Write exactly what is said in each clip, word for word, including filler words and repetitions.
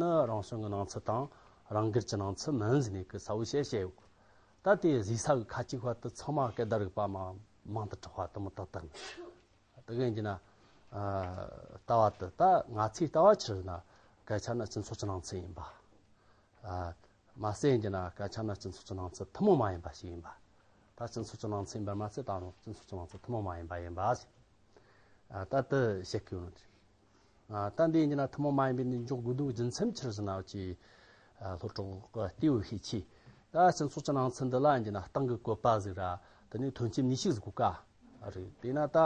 ནི་རང་བྱུང་གི་སྣང་ཚུལ་དང་རང་འགུལ་གྱི་སྣང་ཚུལ་མིན་ཟེར་ནས་གི་གསལ་བོ་བཤད་བཤད་ཡོད། ད་དེ་གཟིགས་ས་གི་ཁ་ཅིག་བར་དུ་ཚང་མ་སྐད་བརྡ་རིག་པ་མ་མང་དུ་གྲགས་པ་དུ་མི་ཏག་ཏག་ནི། དེ་གི་ཡིན་གྱི་ན། ཨ། ལྟ་བ་དེ་ད་ང་ཚོའི་ལྟ་བ་ཆི་རེད་ན། སྐད་ཆ་ནི་སྤྱི་ཚོགས་ཀྱི་སྣང་ཚུལ་ཡིན་པ། ཨ། མ་ཟད་ཡིན་གྱི་ན་སྐད་ཆ་ནི་སྤྱི་ཚོགས་ཀྱི་སྣང་ཚུལ་ཐུན་མོང་མ་ཡིན་པ་ཞིག་ཡིན་པ། ད་སྤྱི་ཚོགས་ཀྱི་སྣང་ཚུལ་ཡིན་པར་མ་ཟད་ད་རུང་སྤྱི་ཚོགས་ཀྱི་སྣང་ཚུལ་ཐུན་མོང་མ་ཡིན་པ་ཡིན་པ་ཞིག་ཨ། ད་དེ་བཤད་ཀྱི་ཡོད། ཨ། ད་འདི་ཡིན་གྱི་ན་ཐུན་མོང་མ་ཡིན་པའི་གནས་འཇོག་དགོས་དོན་རྒྱུ་མཚན་ཆི་རེད་ཟེར་ན་ཅི། ཨ། སློབ་གྲོགས་ལྟེ་བའི་ཤེས་ཆེ། ད་སྤྱི་ཚོགས་ཀྱི་སྣང་ཚུལ་འདི་ལ་ཡིན་གྱི་ན་སྟེང་གི་བཀོད་པ་ཟིག་ར། དེ་ནས་ཐོན་སྐྱེད་ནུས་ཤུགས་ཟིག་དགོས་ཀ། ཨ། རེད། དེས་ན་ད།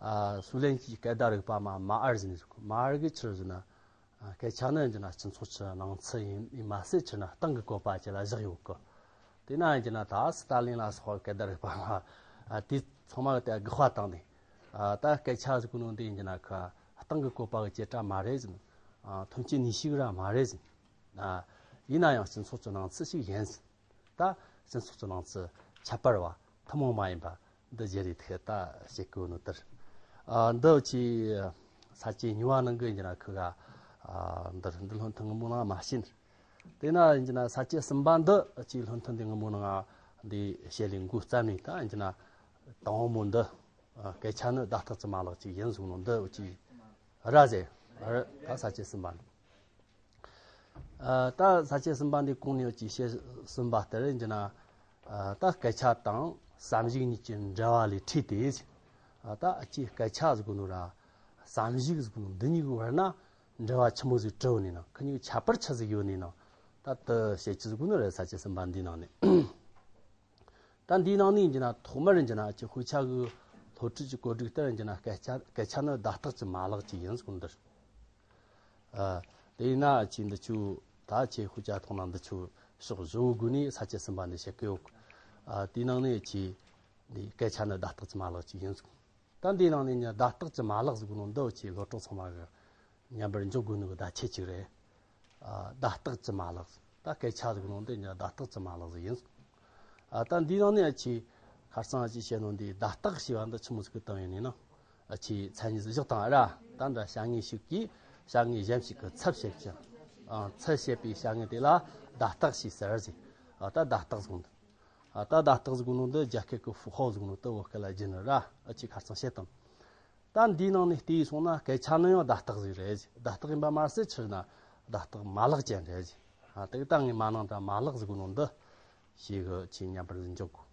ཨ། སུའུ་ལེན་གྱི་སྐད་བརྡ་རིག་པ་མ་མ་ཨར་ཟེར་ནས་ཟིག་མ་ཨར་གི་ཆི་རེད་ཟེར་ན། ཨ། སྐད་ཆ་ནི་ཡིན་གྱི་ན་སྤྱི་ཚོགས་ཀྱི་སྣང་ཚུལ་ཡིན་མ་ཟད་ཆི་རེད་ན་སྟེང་གི་བཀོད་པ་ཅིག་ལ་བཞག་ཡོད་གི། དེས་ན་ཡིན་གྱི་ན་ད་སི་ཏཱ་ལིན་ལ་སོགས་སྐད་བརྡ་རིག་པ་མ། ཨ། དེ་ཚང་མ་གི་དེ་དགག་པ་བཏང་ནས། ཨ། ད་སྐད་ཆ་ཟེར་གོ་ནོ་འདི་ཡིན་གྱི་ན་ཁ་སྟེང་གི་བཀོད་པ་གི་བྱེད་སྒྲ་མ་རེད་ཟེར། ཨ། ཐོན་སྐྱེད་ནུས་ཤུགས་ར་མ་རེད་ཟེར། ཨ། ཡིན་ན་ཡང་སྤྱི་ཚོགས་ཀྱི་སྣང་ཚུལ་ཞིག་ཡིན་ཟེར། ད་སྤྱི་ཚོགས་ཀྱི་སྣང་ཚུལ་ཁྱད་པར་བ་ཐུན་མོང་མ་ཡིན་པ་འདི་བརྗོད་རེས་ཐད་ད་བྱེད་དགོས་ནོ་ལྟར། ཨ། འདི་ཅི་ས་བཅད་གཉིས་པ་ནང་གི་ཡིན་གྱི་ན་ཁི་ག་ཨ། འདིར་འདི་སློབ་ཐུན་སྔ་མོ་ནང་མ་བཤད། དེས་ན་ཡིན་གྱི་ན་ས་བཅད་གསུམ་པ་འདི་ཅི་སློབ་ཐུན་འདི་སྔ་མོ་ནང་འདི་བཤད་ལས་འགོ་བརྩམས་ནས། ད་ཡིན་གྱི་ན་དང་པོ་འདི། ཨ། སྐད་ཆ་ནི་བརྡ་རྟགས་ཀྱི་མ་ལག་ཅིག་ཡིན་གསུངས་ནོ་འདི་ཅི་ར་ཟེར། ཨ། ད་ས་བཅད་གསུམ་པ་འདི། ཨ། ད་ས་བཅད་གསུམ་པ་འདི་གོང་ནས་ཅི་བཤད་ཟིན་པ་ལྟར་ཡིན་གྱི་ན། ཨ། ད་སྐད་ཆ་དང་བསམ་གཞིག་གཉིས་ཀྱི་འབྲེལ་བ་ལས་འཕྲོས་ཏེ། ཨ། ད་ཨ་ཅི་སྐད་ཆ་ཟེར་གོ་ནོ་ར་བསམ་གཞིག་ཟེར་གོ་ནོ་འདི་གཉིས་ཀྱི་བར་ན་འབྲེལ་བ་ཆི་མོ་ཟིག་གྲུབ་ནི་ན། ཁི་གཉིས་ཀྱི་ཁྱད་པར་ཆི་ཟིག་ཡོད་ནི་ན། ད་དེ་བཤད་རྒྱུ་ཟེར་གོ་ནོ་རེད། ས་བཅད་གསུམ་པ་འདིའི་ནང་ནས། ད་འདིའི་ནང་ནས་ཡིན་གྱི་ན་ཐོག་མར་ཡིན་གྱི་ན་ཅི་དཔེ་ཆ་གི་སློབ་ཁྲིད་ཀྱི་བཀོད་སྒྲིག་ལྟར་ཡིན་གྱི་ན་སྐད་ཆ་སྐད་ཆ་ནི་བརྡ་རྟགས་ཀྱི་མ་ལག་ཅིག་ཡིན་ཟེར་གོ་ནོ་འདིར། ཨ། དེས་ན་ཅི་འདི་ཆུ་ད་ཆེ་ཤོས་ཅ་ཐོག་ན་འདི་ཆུ་ཕྱོགས་བཞི་བོ་སྒོ་ནས་ས་བཅད་གསུམ་པ་འདི་བཤད་ཀྱི་ཡོད། ཨ། དེའི་ནང་ནས་ཅི་འདི་སྐད་ཆ་ནི་བརྡ་རྟགས་ཀྱི་མ་ལག་ཅིག་ཡིན་ཟེར། ད་འདིའི་ནང་ནས་ནི་བརྡ་རྟགས་ཀྱི་མ་ལག་ཟེར་གོ་ནོ་འདི་ཆེ་སློབ་གྲོགས་ཚང་མ་གི་མཉམ་པར་འཇོག་དགོས་ནི་གི་བརྡ་ཆད་ཅིག་རེད། ཨ། བརྡ་རྟགས་ཀྱི་མ་ལག། ད་སྐད་ཆ་ཟེར་གོ་ནོ་འདི་ནི་བརྡ་རྟགས་ཀྱི་མ་ལག་ཟིག་ཡིན། ཨ། ད་འདིའི་ནང་ནས་ཨ་ཆེ་ཁ་སང་ཨ་ཆེ་བཤད་ནོ་འདི་བརྡ་རྟགས་ཞེས་པ་འདི་ཆི་མོ་ཟིག་གི་སྟེང་ཡིན་ནི་ན། ཨ་ཆེ་མཚན་ཉིད་ཟིག་བཞག་དང་ར། ད་འདྲ་བྱ་དངོས་ཤིག་གིས་བྱ་དངོས་གཞན་ཞིག་གི་ཚབ་བྱེད་ཅིང་། ཨ། ཚུལ་བྱེད་པའི་བྱ་དངོས་དེ་ལ་བརྡ་རྟགས་ཞེས་ཟེར་ཟིག་ཨ། ད་བརྡ་རྟགས་ཟེར་གོ་ནོ་འདི། ཨ། ད་བརྡ་རྟགས་ཟེར་གོ་ནོ་འདི་རྒྱ་སྐད་ཀྱི་符号ཟེར་གོ་ནོ་འདི་བོད་སྐད་ལ་བསྒྱུར་ནི་ར། ཨ་ཆེ་ཁ་སང་བཤད་དང་། ད་འདིའི་ནང་ནས་བལྟས་སོང་ན་སྐད་ཆ་ནི་ཡང་བརྡ་རྟགས་ཟིག་རེད། བརྡ་རྟགས་ཡིན་པ་མ་ཟད་ཕྱིར་ན་བརྡ་རྟགས་མ་ལག་ཅན་རེད། ཨ། དེ་ད་ངས་མ་ནང་ད་མ་ལག་ཟེར་གོ་ནོ་འདི་ཞེ་གི་ཆེ་མཉམ་པར་འཇོག་དགོས།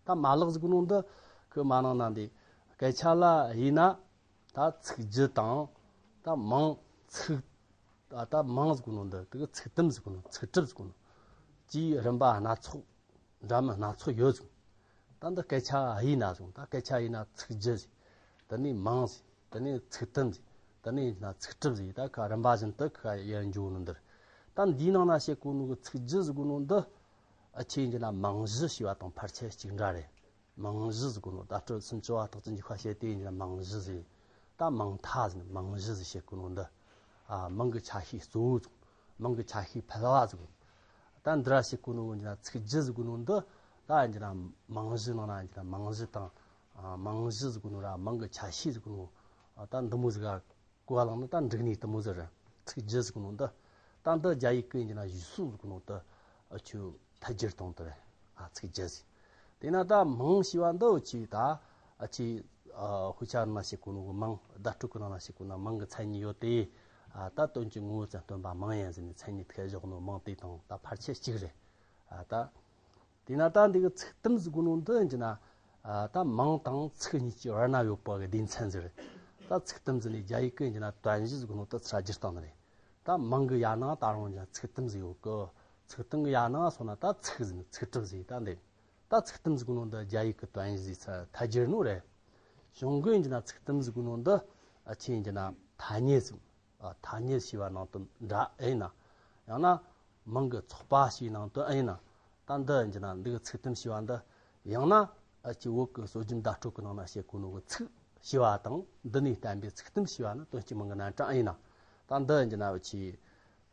ད་མ་ལག་ཟེར་གོ་ནོ་འདི་ཁི་མ་ནང་ན་འདི་སྐད་ཆ་ལ་ཡིན་ན་ད་ཚིག་རྒྱུ་དང་ད་མིང་ཚིག་ད་ད་མིང་ཟེར་གོ་ནོ་འདི་དེ་གི་ཚིག་དུམ་ཟེར་གོ་ནོ་ཚིག་གྲུབ་ཟེར་གོ་ནོ་ཅིའི་རིམ་པ་སྣ་ཚོགས། འདྲ་མིན་སྣ་ཚོགས་ཡོད་ཟེར། ད་འདི་སྐད་ཆ་ཡིན་ན་ཟེར། ད་སྐད་ཆ་ཡིན་ན་ཚིག་རྒྱུ་ཟེར། དེ་ནས་མིང་ཟེར། དེ་ནས་ཚིག་དུམ་ཟེར། དེ་ནས་ཡིན་ན་ཚིག་གྲུབ་ཟེར། ད་ཁ་རིམ་པ་བཞིན་དུ་ཁ་ཡར་འཇོག་ནི་འདིར། ད་འདིའི་ནང་ན་བཤད་གོ་ནོ་གི་ཚིག་རྒྱུ་ཟེར་གོ་ནོ་འདི། ཨ་ཆེ་ཡིན་གྱི་ན་མིང་གཞི་ཞེས་པ་དང་ཕལ་ཆེར་གཅིག་འདྲ་རེད། མིང་གཞི་ཟེར་གོ་ནོ་བརྡ་སྤྲོད་སུམ་ཅུ་པ་དག་ཅིག་འཇུག་པ་བྱས་ཏེ་ཡིན་ན་མིང་གཞི་ཟེར། ད་མིང་མཐའ་ཟེར་ནས་མིང་གཞི་ཟེར་བཤད་གོ་ནོ་འདི། ཨ། མིང་གི་ཆ་ཤས་གཙོ་བོ་ཟེར། མིང་གི་ཆ་ཤས་ཕལ་བ་ཟེར་གོ། ད་འདི་ར་བཤད་གོ་ནོ་ཡིན་ན་ཚིག་རྒྱུ་ཟེར་གོ་ནོ་འདི། ད་ཡིན་ན་མིང་གཞི་ནང་ན་ཡིན་ན་མིང་གཞི་དང་། ཨ། མིང་གཞི་ཟེར་གོ་ནོ་ར་མིང་གི་ཆ་ཤས་ཟེར་གོ་ནོ། ཨ། ད་འདི་མོ་ཟིག་ག་གོ་བ་བླངས་ན་ད་འགྲིག་ནི་དེ་མོ་ཟིག་རེད། ཚིག་རྒྱུ་ཟེར་གོ་ནོ་འདི། ད་འདི་རྒྱ་ཡིག་གི་ཡིན་ན་语速ཟེར་གོ་ནོ་འདི། ཨ། ཆུ་ཐལ་འགྱུར་གཏོང་དེ་རེད། ཨ། ཚིག་རྒྱུ་ཟེར། དེས་ན་ད་མིང་ཞེས་པ་འདི་འུ་ཅི་ད། ཨ་ཅི། ཨ། དཔེ་ཆ་ནང་བཤད་གོ་ནོ་གི་མིང་བརྡ་སྤྲོད་གི་ནང་ན་བཤད་གོ་ན་མིང་གི་མཚན་ཉིད་ཡོད་དེ། ཨ། ད་དོན་གྱི་ངོ་བོ་ཙམ་སྟོན་པ་མིང་ཡིན་ཟེར་ནས་མཚན་ཉིད་ཐད་བཞག་ནོ་མིང་དེ་དང་ད་ཕལ་ཆེར་གཅིག་རེད། ཨ། ད། དེས་ན་ད་འདི་གི་ཚིག་དུམ་ཟེར་གོ་ནོ་འདི་ཡིན་གྱི་ན། ཨ། ད་མིང་དང་ཚིག་གཉིས་ཀྱི་བར་ན་ཡོད་པ་གི་སྡེ་ཚན་ཟིག་རེད། ད་ཚིག་དུམ་ཟེར་ནས་རྒྱ་ཡིག་གི་ཡིན་གྱི་ན་短语ཟེར་གོ་ནོ་ད་ཚིག་ར་སྒྱུར་སྟངས་ནི་རེད། ད་མིང་གི་ཡ་ནང་ད་རུང་ཡང་ཚིག་དུམ་ཟིག་ཡོད་གི། ཚིག་དུམ་གི་ཡ་ནང་སོང་ན་ད་ཚིག་ཟེར་ནས་ཚིག་གྲུབ་ཟེར། ད་འདི་ད་ཚིག་དུམ་ཟེར་གོ་ནོ་འདི་རྒྱ་ཡིག་གི་短语ཟེར་ཚིག་ཐལ་འགྱུར་ནོ་རེད། གཞུང་གི་ཡིན་གྱི་ན་ཚིག་དུམ་ཟེར་གོ་ནོ་འདི། ཨ། ཆེ་ཡིན་གྱི་ན་ཐ་སྙད་ཟེར། ཨ། ཐ་སྙད་ཞེས་པ་ནང་དུ་འདྲ་ཨེ་ཡིན་ན། ཡང་ན་མིང་གི་ཚོགས་པ་ཞེས་ནང་དུ་ཨེ་ཡིན་ན། ད་འདི་ཡིན་གྱི་ན་འདི་གི་ཚིག་དུམ་ཞེས་པ་འདི། ཡང་ན་ཨ་ཅི་བོད་ཀྱི་སྲོལ་རྒྱུན་བརྡ་སྤྲོད་ཀྱི་ནང་ན་བཤད་གོ་ནོ་གི་ཚིག་ཞེས་པ་དང་འདི་ནས་བསྟན་པའི་ཚིག་དུམ་ཞེས་པ་ནི་དོན་གཅིག་མིང་གི་རྣམ་གྲངས་ཨེ་ཡིན་ན། ད་འདི་ཡིན་གྱི་ན་ཨ་ཅི།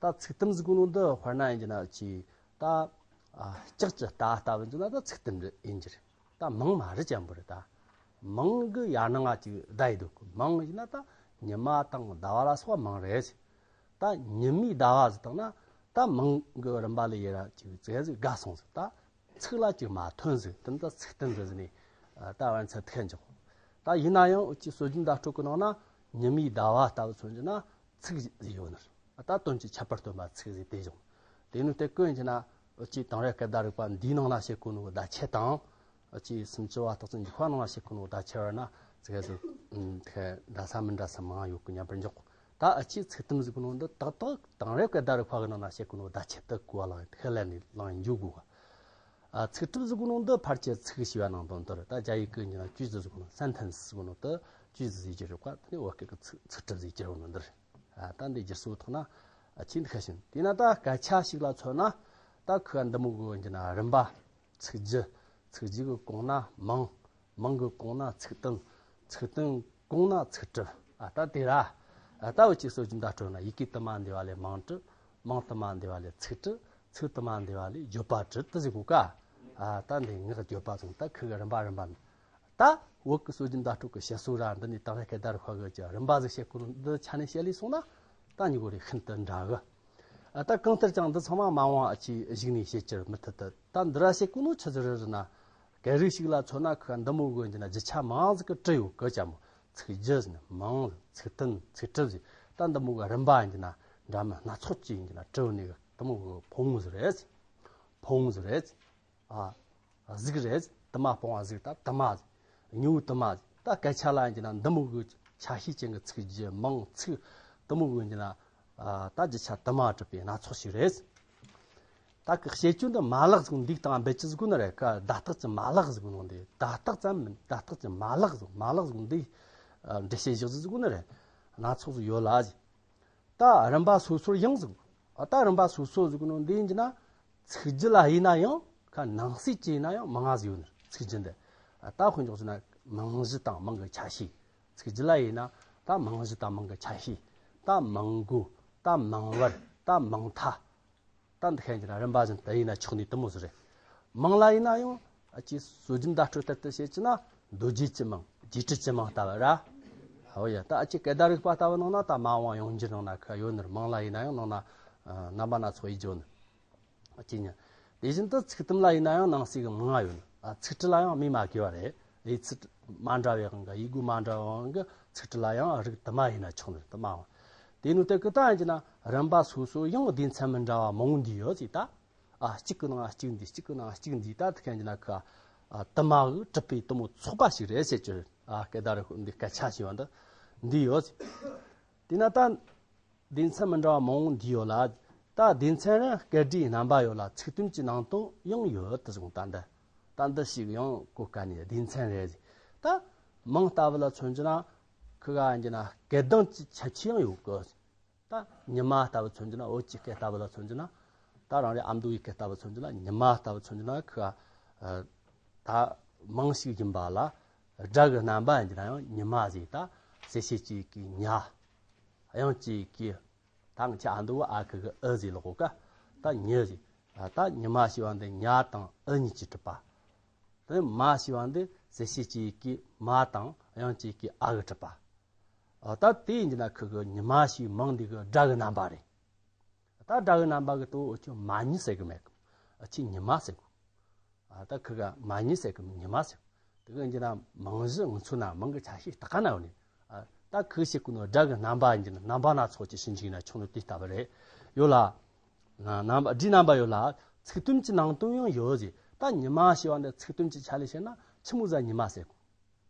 ད་ཚིག་དུམ་ཟེར་གོ་ནོ་འདི་དཔེར་ན་ཡིན་གྱི་ན་ཨ་ཅི། ད། ཨ། ལྕགས་ཀྱི་རྟ་ལྟ་བུ་ཡིན་གྱི་ན་ད་ཚིག་དུམ་རེད་ཡིན་གྱི་རེད། ད་མིང་མ་རེད་ཅན་པོ་རེད་ད། མིང་གི་ཡ་ནང་ང་ཅིག་བསྡད་ཡི་འདུག་མིང་ཡིན་ན་ད་ཉི་མ་དང་ཟླ་བ་ལ་སོགས་པ་མིང་རེད། ད་ཉི་མའི་ཟླ་བ་ཟེར་བཏང་ན་ད་མིང་གི་རིམ་པ་ལ་ཡི་ར་ཅིག་ཙེ་ཟིག་དགའ་སོང་ཟིག་ད་ཚིག་ལ་ཅིག་མ་ཐོན་ཟིག་དེ་ནི་ད་ཚིག་དོན་ཟིག་ཟིག་ནས་ད་བར་མཚམས་ཐུག་འཇོག་ད་ཡིན་ན་ཡང་འུ་ཅི་སྲོལ་རྒྱུན་བརྡ་སྤྲོད་གི་ནང་ན་ཉི་མའི་ཟླ་བ་ལྟ་བུ་མཚོན་རྒྱུ་ན་ཚིག་ཟིག་ཡོད་ནི་ད་དོན་གྱི་ཁྱད་པར་སྟོན་པ་ཚིག་ཟིག་དེ་བྱུང་། དེ་ནི་དེ་ཀུན་གྱི་ན་འུ་ཅི་དེང་རབས་སྐད་བརྡ་རིག་པ་འདིའི་ནང་ན་བཤད་གོ་ནོ་བརྡ་ཆད་དང་། ཨ་ཅེ་སུམ་ཅུ་པ་རྟགས་ཅན་འཇུག་པ་ནང་ལ་བཤད་གོ་ནོ་བརྡ་ཆད་བར་ན་ཙི་གེ་ཟིག་ཨུམ་ཐེ་འདྲ་ས་མི་འདྲ་ས་མང་ཡོད་གི་སྙམ་པར་འཇོག་ད་ཨ་ཅེ་ཚིག་དུམ་ཟིག་གོ་ནོ་འདི་ཏག་ཏག་དེང་རབས་སྐད་བརྡ་རིག་པ་གི་ནང་ན་བཤད་གོ་ནོ་བརྡ་ཆད་དུ་གོ་བ་ལང་ཐེ་ལན་ནས་ལང་འཇུག་གོ་ག་ཨ་ཚིག་གྲུབ་ཟིག་གོ་ནོ་འདི་ཕལ་ཆེར་ཚིག་ཞེས་པ་ནང་དོན་དུ་རེད། ད་རྒྱ་ཡིག་གི་ཉིན་ལ་句子ཟིག་གོ་ནོ་sentence ཟིག་གོ་ནོ་དུ་句子ཟིག་གི་རིག་པ་དེ་ནི་བོད་སྐད་གི་ཚིག་ཚིག་གྲུབ་ཟིག་གི་རིག་ནོ་འདི་རེད། ཨ་ད་འདི་སྒྱུ་རྩལ་ཐོག་ན་ཨ་ཆེས་འདི་ཁ་ཤིན་དེས་ན་ད་སྐད་ཆ་ཞིག་ལ་མཚོན་ན་ད་ཁོས་འདི་མོ་གི་འོན་ཀྱི་ན་རིམ་པ། ཚིག་རྒྱུ། ཚིག་རྒྱུ་གི་གོང་ན་མིང་། མིང་གི་གོང་ན་ཚིག་དོན། ཚིག་དོན་གོང་ན་ཚིག་གྲུབ། ཨ་ད་དེ་ར། ཨ་ད་འུ་ཅི་སྲོལ་རྒྱུན་བརྡ་སྤྲོད་ན་ཡི་གེ་དུ་མ་འདི་བ་ལས་མིང་གྲུབ། མིང་དུ་མ་འདི་བ་ལས་ཚིག་གྲུབ། ཚིག་དུ་མ་འདི་བ་ལས་བརྗོད་པ་གྲུབ་དུ་ཟིག་གོ་ཀ་ཨ་ད་འདི་ངག་བརྗོད་པ་སོང་ད་ཁུ་གི་རིམ་པ་རིམ་པ་ནི། ད་བོད་ཀྱི་སྲོལ་རྒྱུན་བརྡ་སྤྲོད་ཀྱི་བཤད་སྲོལ་ར་འདི་ནི་དེང་རབས་སྐད་བརྡ་རིག་པ་གི་རིམ་པ་ཟིག་བཤད་གོ་ནོ་འདི་ཆ་ནས་བཤད་ལས་སོང་ན་ད་ཉི་གོ་རེ་ཤིན་ཏུ་འདྲ་གི་ཨ་ད་གང་ལྟར་ཀྱང་འདི་ཚང་མ་མ་འོངས་ཨ་ཅེ་གཞུག་ནས་བཤད་རྒྱུར་མི་མཐུད་དུ་ད་འདི་ར་བཤད་གོ་ནོ་ཆི་ཟིག་རེད་ཟེར་ན། སྐད་རིགས་ཤིག་ལ་མཚོན་ན་ཁུ་འདི་མོ་གི་འདི་ན་རྒྱུ་ཆ་མང་ཟིག་གི་གྲུབ་ཡོད་གི་ཅམ་མོ། ཚིག་རྒྱུ་ཟེར་ན་མིང་ཟེར། ཚིག་དོན་ཚིག་གྲུབ་ཟེར། ད་འདི་མོ་གི་རིམ་པ་འདི་ན་འདྲ་མིན་སྣ་ཚོགས་ཀྱི་འདི་ན་གྲུབ་ནས་གི་འདི་མོ་གི་ཕུང་ཟིག་རེད། ཕུང་ཟིག་རེད། ཨ། གཟུགས་རེད། དུ་མ་སྤོང་བ་གཟུགས་ད་དུ་མ་ཟེར། མྱུ་གུ་དུ་མ་ཟེར། ད་སྐད་ཆ་ལ་ཡིན་གྱི་ན་འདི་མོ་གི་ཆ་ཤས་ཅན་གྱི་ཚིག་རྒྱུ་མིང་ཚིག་འདི་མོ་གི་ཡིན་གྱི་ན་ད་རྒྱུ་ཆ་དུ་མ་གྲུབ་པའི་སྣ་ཚོགས་ཤིག་རེད། ད་གི་བཤད་རྒྱུ་འདི་མ་ལག་ཟིག་འདི་དང་འབད་ཅི་ཟིག་ནི་རེད་ཀ་བརྡ་རྟགས་ཀྱི་མ་ལག་ཟིག་ནང་འདི་བརྡ་རྟགས་ཙམ་མིན་བརྡ་རྟགས་ཀྱི་མ་ལག་ཟིག་མ་ལག་ཟིག་འདི་འགྲེལ་བཤད་བཞག་ཟིག་ནི་རེད། སྣ་ཚོགས་ཟིག་ཡོད་ལ་ཟིག་ད་རིམ་པ་སོ་སོར་ཡང་ཟིག་ཨ་ད་རིམ་པ་སོ་སོ་ཟིག་ནོ་འདི་ཡིན་གྱི་ན། ཚིག་རྒྱུ་ལ་ཡིན་ན་ཡང་ཁ་ནང་གསེས་ཀྱི་ཡིན་ན་ཡང་མང་ང་ཟིག་ཡོད་ནི་ཚིག་རྒྱུ་འདི། ད་དཔེ་འཇོག་ཟེར་ན་མིང་གཞི་དང་མིང་གི་ཆ་ཤས། ཚིག་རྒྱུ་ལ་ཡིན་ན་ད་མིང་གཞི་དང་མིང་གི་ཆ་ཤས། ད་མིང་གོ་ད་མིང་བར། ད་མིང་མཐའ། ད་འདི་ཤེས་ཀྱི་ན་རིམ་པ་བཞིན་དུ་ཡིན་ན་ཆོག་ནི་དུ་མོ་ཟིག་རེད། མིང་ལ་ཡིན་ན་ཡང་ཨ་ཅེ་སྲོལ་རྒྱུན་བརྡ་སྤྲོད་ལྟར་དུ་བཤད་ཀྱི་ན་མདོ་རྒྱུད་ཀྱི་མིང་རྒྱས་འབྲིང་གི་མིང་ལྟ་བུ་ར། ཨོ་ཡ་ད་ཨ་ཅེ་སྐད་བརྡ་རིག་པ་ལྟ་བུ་ནང་ན་ད་མ་འོངས་ཡོང་རྒྱུ་ནང་ན་ཁ་ཡོད་ནི་རེད། མིང་ལ་ཡིན་ན་ཡང་ནང་ན་རྣམ་པ་སྣ་ཚོགས་ཡིན་རྒྱུ་ནི། ཨ་ཅེ་ཉ། དེ་བཞིན་དུ་ཚིག་དུམ་ལ་ཡིན་ན་ཡང་ནང་གསེས་ཀྱི་མིང་ང་ཡོད་ནི། ཨ་ཚིག་གྲུབ་ལ་ཡང་མིང་མ་གི་བ་རེད། ཡིག་ཚིག་མ་འདྲ་བའི་དབང་གིས་ཡིག་གོ་མ་འདྲ་བའི་དབང་གིས་ཚིག་གྲུབ་ལ་ཡང་རིགས་དུ་མ་ཡིན་ན་ཆོག་ནི་རེད། དུ་མ་འོང་། དེ་ནི་དེ་ཀི་ད་ཡིན་གྱི་ན་རིམ་པ་སོ་སོ་ཡང་སྡེ་ཚན་མི་འདྲ་བ་མང་བོ་འདུས་ཡོད་ཅེས་ད། ཨ་གཅིག་གི་ནང་གཅིག་འདུས། གཅིག་གི་ནང་གཅིག་འདུས། ད་དེ་ཁན་གྱི་ན་ཁ་ཨ་དུ་མ་གི་གྲུབ་པའི་དུ་མོ་ཚོགས་པ་ཞིག་རེད་ཟེར་གྱི་རེད། ཨ་སྐད་བརྡ་རིག་འདི་སྐད་ཆ་ཞེས་པ་འདི་འདུས་ཡོད་ཅེས། དེས་ན་ད་སྡེ་ཚན་མི་འདྲ་བ་མང་བོ་འདུས་ཡོད་ལ། ད་སྡེ་ཚན་རེར་སྐད་སྒྲའི་རྣམ་པ་ཡོད་ལ་ཚིག་དོན་གྱི་ནང་དོན་ཡང་ཡོད་དུ་བཟུང་། ད་འདི་ད་འདི་ཞིག་ཡང་གོ་དཀའ་ནི་སྡེ་ཚན་རེད་ཟེར། ད་མིང་ལྟ་བུ་ལ་མཚོན་རྒྱུ་ན་ཁི་ག་ཡིན་གྱི་ན་སྐད་གདངས་ཀྱི་ཁྱད་ཆོས་ཡང་ཡོད་གི། ད་ཉི་མ་ལྟ་བུ་མཚོན་རྒྱུ་ན་བོད་ཀྱི་སྐད་ལྟ་བུ་ལ་མཚོན་རྒྱུ་ན། ད་རང་རེ་ཨ་མདོ་ཡི་སྐད་ལྟ་བུ་མཚོན་རྒྱུ་ན་ཉི་མ་ལྟ་བུ་མཚོན་རྒྱུ་ན་ཁི་ག་ད་མིང་ཞིག་ཡིན་པ་ལ་སྒྲ་གི་རྣམ་པ་ཡིན་གྱི་ན་ཡང་ཉི་མ་ཟེར། ད་གསལ་བྱེད་ཀྱི་གི་ཉ། དབྱངས་ཀྱི་གི། ད་ང་ཆ་ཨ་མདོ་བོ་ཨ་ཁི་གི་ཨི་ཟེར་ལོག་གོ་ཀ་ད་ཉི་ཟེར། ད་ཉི་མ་ཞེས་པ་འདི་ཉ་དང་ཨི་གཉིས་ཀྱིས་གྲུབ་པ། དེ་མ་ཞེས་པ་འདི་གསལ་བྱེད་ཀྱི་གི་མ་དང་དབྱངས་ཀྱི་གི་ཨ་གིས་གྲུབ་པ། ཨ་ད་དེ་ཡིན་གྱི་ན་ཁི་གི་ཉི་མ་ཞེས་མིང་འདི་གི་སྒྲ་གི་རྣམ་པ་རེད། ད་སྒྲ་གི་རྣམ་པ་གི་དོ་འུ་ཆོ་མ་ཉི་ཟེར་གི་མེད་གི། ཨ་ཆི་ཉི་མ་ཟེར་གི། ཨ་ད་ཁི་ག་མ་ཉི་ཟེར་གི་ཉི་མ་ཟེར་གི། དེ་གི་ཡིན་གྱི་ན་མིང་གཞི་ངུ་ཚུལ་ན་མིང་གི་ཆ་ཤས་ད་ག་ན་ཡོད་ནི། ཨ་ད་ཁི་ཞིག་གི་ནོ་སྒྲ་གི་རྣམ་པ་ཡིན་གྱི་ན་རྣམ་པ་སྣ་ཚོགས་ཀྱི་ཕྱིན་ཅི་ན་ཆུང་ནོ་དེ་ལྟ་བུ་རེད། ཡོད་ལ། རྣམ་པ་སྒྲའི་རྣམ་པ་ཡོད་ལ། ཚིག་དོན་གྱི་ནང་དོན་ཡང་ཡོད་ཟེར། ད་ཉི་མ་ཞེས་པ་འདི་ཚིག་དོན་གྱི་ཆ་ལས་བཤད་ན་ཆི་མོ་ཟ་ཉི་མ་ཟེར་གི།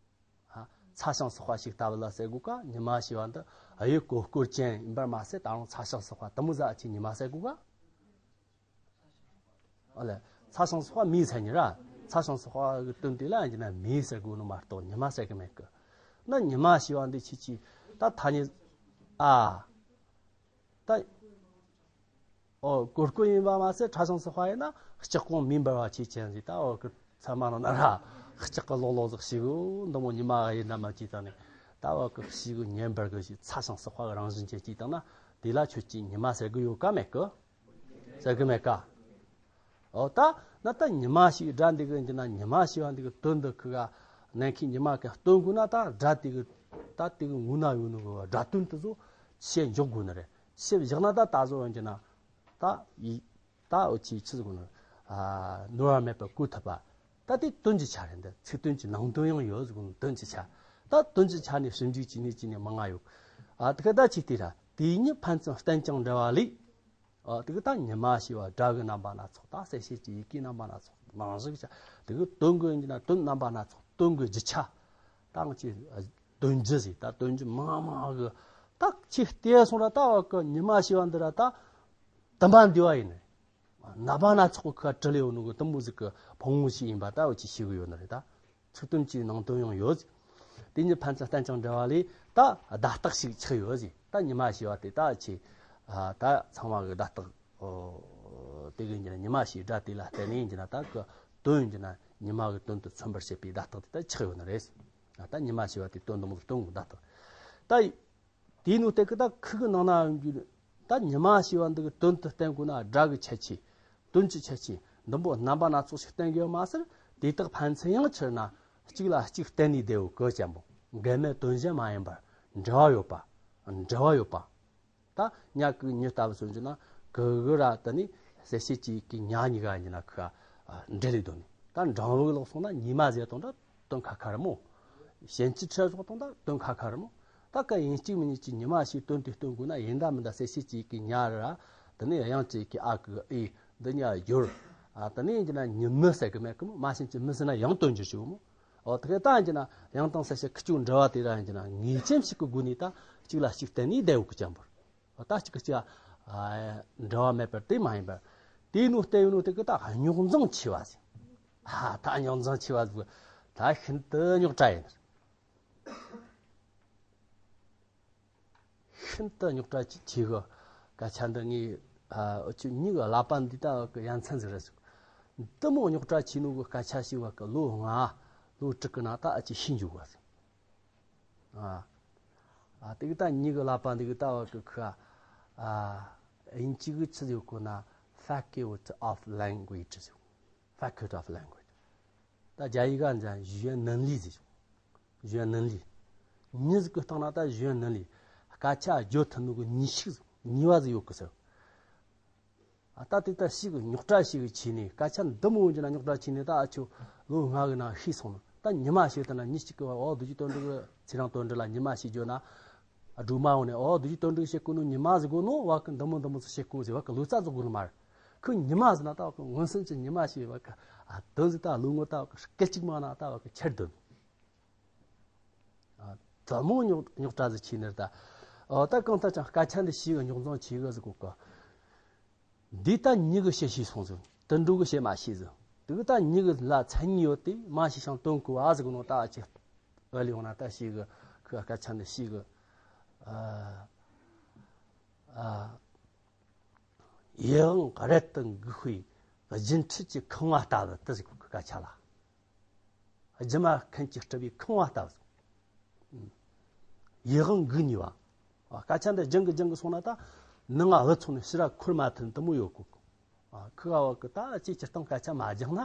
ཨ་ཚ་ཞིང་སོགས་པ་ཞིག་ལྟ་བུ་ལ་ཟེར་གོ་ཀ་ཉི་མ་ཞེས་པ་འདི་ཨ་ཡོད་གོ་སྐོར་ཅན་ཡིན་པར་མ་ཟད་ད་རུང་ཚ་ཞིང་སོགས་པ་དུ་མོ་ཟ་ཨ་ཆི་ཉི་མ་ཟེར་གོ་ཀ་ཨ་ལས་ཚ་ཞིང་སོགས་པ་མི་ཟེར་ཉི་ར། ཚ་ཞིང་སོགས་པ་གི་དོན་དེ་ལ་ཡིན་ན་མི་ཟེར་གོ་ནོ་མ་གཏོགས་ཉི་མ་ཟེར་གི་མེད་གི། ན་ཉི་མ་ཞེས་པ་འདི་ཆི་ཆི་ད་ཐ་སྙད་ཨ། ད། ཨོ་གོར་གོ་ཡིན་པ་མ་ཟད་ཕྲ་ཞིང་སོགས་པ་ཡིན་ན་ལྕགས་གོང་མེ་འབར་བ་ཆེ་ཆེན་ཟིག་ད་ཨོ་གི་ཚ་མ་ནོ་ན་ར་ལྕགས་གི་ལོག་ལོག་ཟིག་ཞིག་འདི་མོ་ཉི་མ་ཡིན་ན་མ་ཅིག་དང་ནི་ད་ཨོ་གི་ཞིག་ཉེ་འབར་གི་ཞིག་ཚ་ཞིང་སོགས་པ་གི་རང་བཞིན་ཅན་ཅིག་དང་ན་དེ་ལ་ཁྱོད་ཀྱིས་ཉི་མ་ཟེར་གི་ཡོད་ཀ་མེད་གི། ཟེར་གི་མེད་ཀ། ཨོ་ད་ན་ད་ཉི་མ་ཞིག་སྒྲ་འདི་གི་འདི་ན་ཉི་མ་ཞེས་པ་འདི་གི་དོན་འདི་ཁི་ག་ནན་ཁི་ཉི་མ་གི་སྟོན་དགོས་ན་ད་སྒྲ་དེ་གི་ད་དེ་གི་ངོ་ན་ཡོད་ནོ་གི་སྒྲ་དོན་དེ་ཚོ་ཤེས་འཇོག་དགོས་ནི་རེད། ཞིབ་བཞག་ན་ད་ད་གཟོད་ཡོང་གི་ན། ད་ཡི་ད་འུ་ཆི་ཆི་ཟིག་ནོ། ནོར་བ་མེད་པར་གོ་ཐུབ་པ། ད་དེ་དོན་གྱི་ཆ་རེད། འདི་ཚིག་དོན་གྱི་ནང་དོན་ཡང་ཡོད་ཟིག་ནོ། དོན་གྱི་ཆ། ད་དོན་གྱི་ཆ་ནས་ཞིབ་འཇུག་བྱས་ནས་བྱས་ནས་མང་ང་ཡོད། ཨ་དེ་ག་ད་ཅིག་དེ་ར་དེ་ཉིད་ཕན་ཚུན་བསྟན་ཀྱང་འབྲེལ་བ་ལས། ཨ་དེ་ག་ད་ཉི་མ་ཞེས་པ་སྒྲ་གི་རྣམ་པ་སྣ་ཚོགས། ད་གསལ་བྱེད་ཀྱི་ཡི་གེའི་རྣམ་པ་སྣ་ཚོགས། ནང་བཞིན་བྱ། དེ་གི་དོན་གི་ཡིན་ན་དོན་རྣམ་པ་སྣ་ཚོགས། དོན་གི་རྒྱུ་ཆ། ད་ང་ཅི་དོན་རྒྱུ་ཟིག་ད་དོན་རྒྱུ་མང་མང་གི། ད་ཅི་བལྟས་སོང་ར་ད་བ་གི་ཉི་མ་ཞེས་པ་འདི་ར་ད་དུམ་པ་འདི་བ་ཡིན་ནི། རྣམ་པ་སྣ་ཚོགས་ཀྱི་ཁ་བྲལ་ཡོད་ནོ་གི་དུམ་བུ་ཟིག་གི་ཕུང་བོ་ཞིག་ཡིན་པ་ད་འུ་ཆི་ཤེས་གི་ཡོད་ནི་རེད་ད། ཚིག་དོན་གྱི་ནང་དོན་ཡང་ཡོད། དེ་ཉིད་ཕན་ཚུན་བསྟན་ཀྱང་འབྲེལ་བ་ལས། ད་བརྡ་རྟགས་ཤིག་ཆགས་ཡོད་ཟིག་ད་ཉི་མ་ཞེས་པ་དེ་ད་ཆི། ད་ཚང་མ་གི་བརྡ་རྟགས། ཨོ། དེ་གི་ཡིན་གྱི་ན་ཉི་མ་ཞེས་སྒྲ་དེ་ལ་བརྟེན་ནས་ཡིན་གྱི་ན་ད་གི་དོན་ཡིན་གྱི་ན་ཉི་མ་གི་དོན་དུ་མཚོན་པར་བྱེད་པའི་བརྡ་རྟགས་དེ་ད་ཆགས་ཡོད་ནི་རེད། ད་ཉི་མ་ཞེས་པ་དེ་དོན་དུ་མོ་གི་དོན་གི་བརྡ་རྟགས། ད། དེའི་ནང་དེ་གི་ད་ཁུ་གི་ནང་ན་ཡོང་རྒྱུ། ད་ཉི་མ་ཞེས་པ་འདི་གི་དོན་དུ་བསྟན་དགོས་ན་སྒྲ་གི་ཁྱད་ཆོས། དོན་གྱི་ཁྱད་ཆོས་འདི་མོ་རྣམ་པ་སྣ་ཚོགས་ཤིག་བསྟན་དགོས་མ་ཟད། དེ་དག་ཕན་ཚུན་ཡང་ཕྱིར་ན་གཅིག་ལ་གཅིག་བརྟེན་ནས་བསྡད་ཡོད་གི་ཅན་པོ། འགལ་མེད་དོན་གཞན་མ་ཡིན་པར་འབྲེལ་བ་ཡོད་པ། འབྲེལ་བ་ཡོད་པ། ད་ཉ་གི་ཉི་ལྟ་བུ་སོང་རྒྱུ་ན་གི་གི་ར་དེ་ནི་གསལ་བྱེད་ཀྱི་ཡི་གེ་ཉ་གཉིས་ཀ་ཡིན་ན་ཁི་འབྲེལ་ལས་དོན་ནི། ད་འབྲིང་བུ་ལོག་སོང་ན་ཉི་མ་ཟེར་དང་འདྲ། དོན་ཁ་ཁ་རེད་མོ། ཞན་ཅི་ཁྲི་སོགས་དང་ད་དོན་ཁ་ཁ་རེད་མོ། ད་ཀ་ཡིན་གཅིག་མིན་གཉིས་ཀྱི་ཉི་མ་ཞེས་དོན་དེ་སྟོན་དགོས་ན་ཡིན་ད་མིན་ད་གསལ་བྱེད་ཀྱི་ཡི་གེ་ཉ་ར། དེ་ནས་དབྱངས་ཀྱི་ཡི་གེ་ཨ་གི་ཨི་འདི་ཉ་སྦྱོར། ཨ་དེ་ནས་ཡིན་གྱི་ན་ཉི་མི་ཟེར་གི་མེད་གི་མོ། མ་ཤེས་ཀྱི་མི་ཟེར་ན་ཡང་དོན་སྦྱོར་ཞིག་མོ། ཨོ་དེ་ག་ད་ཡིན་གྱི་ན་ཡང་དང་གསལ་བྱེད་ཁི་ཆོ་འབྲེལ་བ་དེ་ར་ཡིན་གྱི་ན་ངེས་ཅན་ཞིག་གི་སྒོ་ནས་ད་གཅིག་ལ་གཅིག་བརྟེན་ནས་བསྡད་ཡོད་གི་ཅན་པོར། ད་གཅིག་གི་གཅིག་འབྲེལ་བ་མེད་པར་དེ་མ་ཡིན་པར། དེའི་ནང་བལྟས་ཡོད་ནོ་དེ་གི་ད་རྙོག་འཛིང་ཆེ་བ་ཟིག་ཨ་ད་རྙོག་འཛིང་ཆེ་བ་ཟིག་ད་ཤིན་ཏུ་རྙོག་དྲ་ཡིན། ཤིན་ཏུ་རྙོག་དྲ་ཆེ་ཆེ་གི་སྐད་ཆ་འདི་ངས་ཨ་འུ་ཆོ་མྱི་གི་ཀླད་པ་འདི་ད་གི་ཡ་མཚན་ཟིག་རེད་ཟིག་འདི་མོ་རྙོག་དྲ་ཆེ་ནོ་གི་སྐད་ཆ་ཞིག་བ་གི་ལོ་ལྔ་ལོ་དྲུག་གི་ནང་ད་ཨ་ཅེ་ཤེས་འཇུག་བ་ཟིག་ཨ། ཨ་དེ་གི་ད་མྱི་གི་ཀླད་པ་འདི་གི་ལྟ་བ་གི་ཁུ། ཨ། དབྱིན་ཇི་གི་ཆི་ཟིག་གོ་ན་faculty of language ཟིག faculty of language ད་རྒྱ་ཡིག་ག་འཇན་语言能力ཟིག语言能力མྱི་ཟིག་གི་སྟེང་ན་ད语言能力སྐད་ཆ་བརྗོད་ཐུབ་ནོ་གི་ནུས་ཤུགས་ནུས་པ་ཟིག་ཡོད་གི་ཟེར། ཨ་ད་དེ་ལྟར་ཞིག་རྙོག་དྲ་ཞིག་ཆེ་ནས་སྐད་ཆ་འདི་མོ་འཇི་ན་རྙོག་དྲ་ཆེ་ནས་ད་ཨ་ཆོ་ལོ་ལྔ་གི་ནང་ཤེས་སོང་ན་ད་ཉི་མ་ཞིག་ད་ན་མྱི་གཅིག་གི་བར་ཨོ་རྡོ་རྗེ་དོན་གྲུབ་ཀྱི་ཚེ་རིང་དོན་གྲུབ་ལ་ཉི་མ་ཞིག་བརྗོད་ན། ཨ་སྒྲོལ་མ་འོང་ནས་ཨོ་རྡོ་རྗེ་དོན་གྲུབ་བཤད་གོ་ནོ་ཉི་མ་ཟིག་གོ་ནོ་བ་གི་འདི་མོ་འདི་མོ་ཟིག་བཤད་གོ་ཟེར་བ་གི་ལོ་ཙཱ་ཟིག་གོ་ནི་མ་རེད། ཁོ་ཉི་མ་ཟིག་ན་ད་བ་གི་མངོན་སུམ་གྱི་ཉི་མ་ཞིག་བ་གི་ཨ་དོན་ཟིག་ད་ལོ་ངོ་ད་བ་གི་སྐད་ཅིག་མ་ན་ད་བ་གི་ཁྱེར་དོན། ཨ། དལ་མོ་རྙོག་རྙོག་དྲ་ཟིག་ཆེ་ནི་རེད་ད། ཨོ་ད་གང་ལྟར་ཀྱང་སྐད་ཆ་འདི་ཞིག་གི་རྙོག་འཛིང་ཆེ་གི་ཟིག་གོ་གི་འདི་ད་མྱི་གི་བཤད་ཤེས་སོང་ཟིག་དུད་འགྲོ་གི་བཤད་མ་ཤེས་ཟིག་དེ་གི་ད་མྱི་གི་ལ་མཚན་ཉིད་ཡོད་དེ་མ་ཤེས་ཤིང་དོན་གོ་བ་ཟིག་གི་ནོ་ད་ཨ་ཅེ། ཨ་ལི་འོང་ན་ད་ཞིག་གི་ཁུ་སྐད་ཆ་འདི་ཞིག་གི་ཨ། ཨ། ཡིད་དབང་རལ་དུ་འགུག་པའི་སྦྱིན་ཁྲིད་ཀྱི་ཁང་བ་ལྟ་བུ་དེ་ཟིག་གི་སྐད་ཆ་ལ། སྒྱུ་མ་མཁན་གྱིས་སྤྲུལ་པའི་ཁང་བ་ལྟ་བུ། ཡིད་དབང་འགུག་ནུས་པ། སྐད་ཆ་འདི་སྦྱང་གི་སྦྱང་གི་སོང་ན་ད་ནང་ང་འུ་ཚོགས་ནས་ཕྱི་ར་འཁོར་མ་ཐུབ་དུ་མོ་ཡོད་གོ། ཁུ་བ་བ་གི་ད་ཅིག་སྤྱིར་བཏང་སྐད་ཆ་མ་སྦྱངས་ན་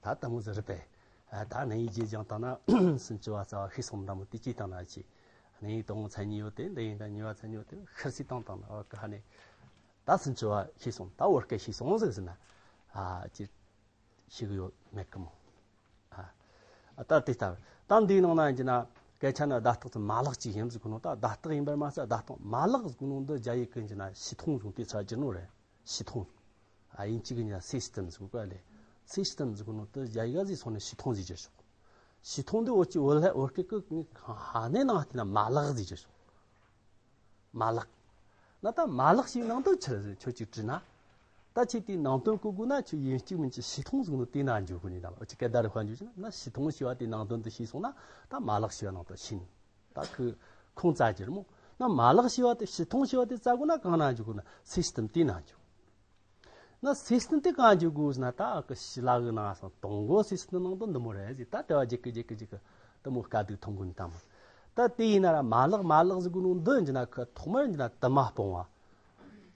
ད་དུ་མོ་ཟིག་རེད་པས། ད་ནང་ཡིད་ཀྱིས་སྦྱངས་བཏང་ན་སུམ་ཅུ་བ་རྩ་བ་ཤེས་སོང་འདྲ་མོ་དེ་ཅིག་བཏང་ན་ཅིག་ནང་ཡིད་དང་མཚན་ཉིད་ཡོད་དེ་འདི་ཡིན་ད་ཉེ་བ་མཚན་ཉིད་ཡོད་དེ་ཤར་སི་བཏང་བཏང་ན་བ་གི་ཧ་ནས་ད་སུམ་ཅུ་བ་ཤེས་སོང་ད་བོད་སྐད་ཤེས་སོང་ཟིག་ཟེར་ན་ཨ་ཅིག་ཤེས་གི་ཡོད་མེད་གི་མོ། ཨ་ད་དེ་ལྟར་ད་འདིའི་ནང་ན་ཡིན་གྱི་ན་སྐད་ཆ་ནི་བརྡ་རྟགས་ཀྱི་མ་ལག་ཅིག་ཡིན་ཟིག་གོ་ནོ་ད་བརྡ་རྟགས་ཡིན་པར་མ་ཟད་བརྡ་རྟགས་མ་ལག་ཟིག་གོ་ནོ་འདི་རྒྱ་ཡིག་གི་ཡིན་གྱི་ན་ཤི་ཐོང་ཟུང་དེ་ཚ་རྒྱུ་ནོ་རེད། ཤི་ཐོང་ཨ་ཡིན་གཅིག་གི་ཡིན་ན་སི་སི་ཏམ་ཟིག་གོ་ལེ། སི་སི་ཏམ་ཟིག་གོ་ནོ་འདི་རྒྱ་ཡིག་ཟིག་སོང་ནས་ཤི་ཐོང་ཟིག་རྒྱུ་ཤོག་ཤི་ཐོང་འདི་འོ་ཅི་འོ་ལྷ་འོ་སྐད་ཀི་ཧ་ནས་ནང་བལྟས་ན་མ་ལག་ཟིག་རྒྱུ་ཤོག་མ་ལག་ན་ད་མ་ལག་ཞིག་ནང་དུ་ཆི་ཆོ་ཅིག་བྲིས་ན། ད་ཁྱེད་དེའི་ནང་དོན་གོ་དགོས་ན་ཁྱོད་ཡིན་གཅིག་མིན་གཅིག་ཤི་ཐོང་ཟིག་ནོ་དེ་ན་འཇུག་གོ་ནི་ད་ལ་ཁྱི་སྐད་བརྡ་རུ་ཧ་འཇུག་ཅིག་ན་ཤི་ཐོང་ཞེས་པ་དེ་ནང་དོན་དུ་ཤེས་སོང་ན་ད་མ་ལག་ཞེས་པ་ནང་དུ་ཤེས་ནི། ད་ཁོས་ཁུངས་བཙལ་རྒྱུ་རེད་མོ། ན་མ་ལག་ཞེས་པ་དེ་ཤི་ཐོང་ཞེས་པ་དེ་བཙལ་དགོས་ན་གང་ན་འཇུག་གོ་ན་སི་སི་ཏམ་དེ་ན་འཇུག་ན་སི་སི་ཏམ་དེ་གང་འཇུག་དགོས་ཟེར་ན་ད་ཨ་ཀི་ཤི་ལ་གི་ནང་སང་དང་གོ་སི་སི་ཏམ་ནང་དུ་འདི་མོ་རེད་ཟེར་ད་དེ་བ་ཇི་ཀི་ཇི་ཀི་ཇི་ཀི་དེ་མོ་དཀའ་སྡུག་ཐོང་གོ་ནི་ད་མོ། ད་དེ་ཡིན་ན་ར་མ་ལག་མ་ལག་ཟེར་གོ་ནོ་འདི་འཇི་ན་ཁི་ཐོག་མར་འཇི་ན་དུ་མ་སྤོང་བ།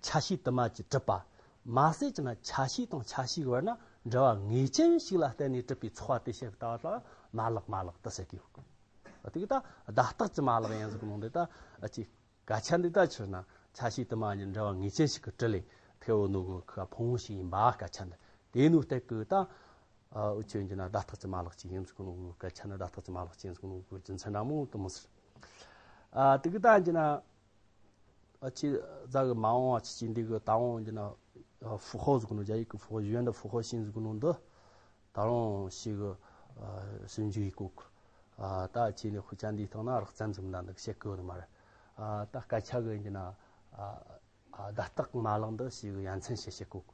ཆ་ཤས་དུ་མ་གྱིས་གྲུབ་པ། མ་ཟད་ཀྱི་ན་ཆ་ཤས་དང་ཆ་ཤས་ཀྱི་བར་ན་འབྲེལ་བ་ངེས་ཅན་ཞིག་ལ་བརྟེན་ནས་གྲུབ་པའི་ཚོགས་པ་དེ་བཤད་ཀྱི་ལྟ་བ་ལ་མ་ལག་མ་ལག་ཏུ་ཟེར་གི་ཡོད་གི། དེ་གི་ད་བརྡ་རྟགས་ཀྱི་མ་ལག་ཡིན་ཟེར་གི་ནོ་འདི་ད་ཨ་ཅི། སྐད་ཆ་འདི་ད་ཕྱིར་ན་ ཆ་ཤས་དུ་མ་ཡིན་འབྲེལ་བ་ངེས་ཅན་ཞིག་གི་དྲི་ལས་ཐེ་བོ་ནོ་གི་ཁ་ཕུང་བོ་ཞིག་ཡིན་པ་སྐད་ཆ་འདི། དེ་ནོ་སྟེགས་གི་ད་འུ་ཆོས་ཀྱི་ན་བརྡ་རྟགས་ཀྱི་མ་ལག་ཅིག་ཡིན་ཟིག་ནོ་གི། སྐད་ཆ་ནི་བརྡ་རྟགས་ཀྱི་མ་ལག་ཅིག་ཡིན་ཟིག་ནོ་གི། རྒྱུ་མཚན་འདྲ་མོ་དུ་མོ་ཟེར། ཨ་དེ་གི་ད་ཀྱི་ན་ཨ་ཆི་ཛ་གི་མ་འོང་བ་ཆི་ཆི་འདི་གི་ད་འོང་ཀྱི་ན་ཧྥུ་ཧོ་ཟིག་ནོ། རྒྱ་ཡིག་གི་ཧྥུ་ཧོ་ཡོན་ད་ཧྥུ་ཧོ་ཞིག་ཡིན་ཟིག་ནོ་འདི། ད་རུང་ཞིག་གི་ཨ་ཞིབ་འཇུག་ཡིག་གོ་གི། ཨ་ད་ཆི་ནི་དཔེ་ཆ་འདིའི་སྟེང་ན་རགས་ཙམ་ཟིག་ན་འདུག་བཤད་གི་ཡོད་ནི་མ་རེད། ཨ་ད་སྐད་ཆ་གི་ཡིན་གྱི་ན་ཨ་ཨ་བརྡ་རྟགས་མ་ལག་འདི་ཞིག་གི་ཡ་མཚན་ཞིག་བཤད་གོ་གི།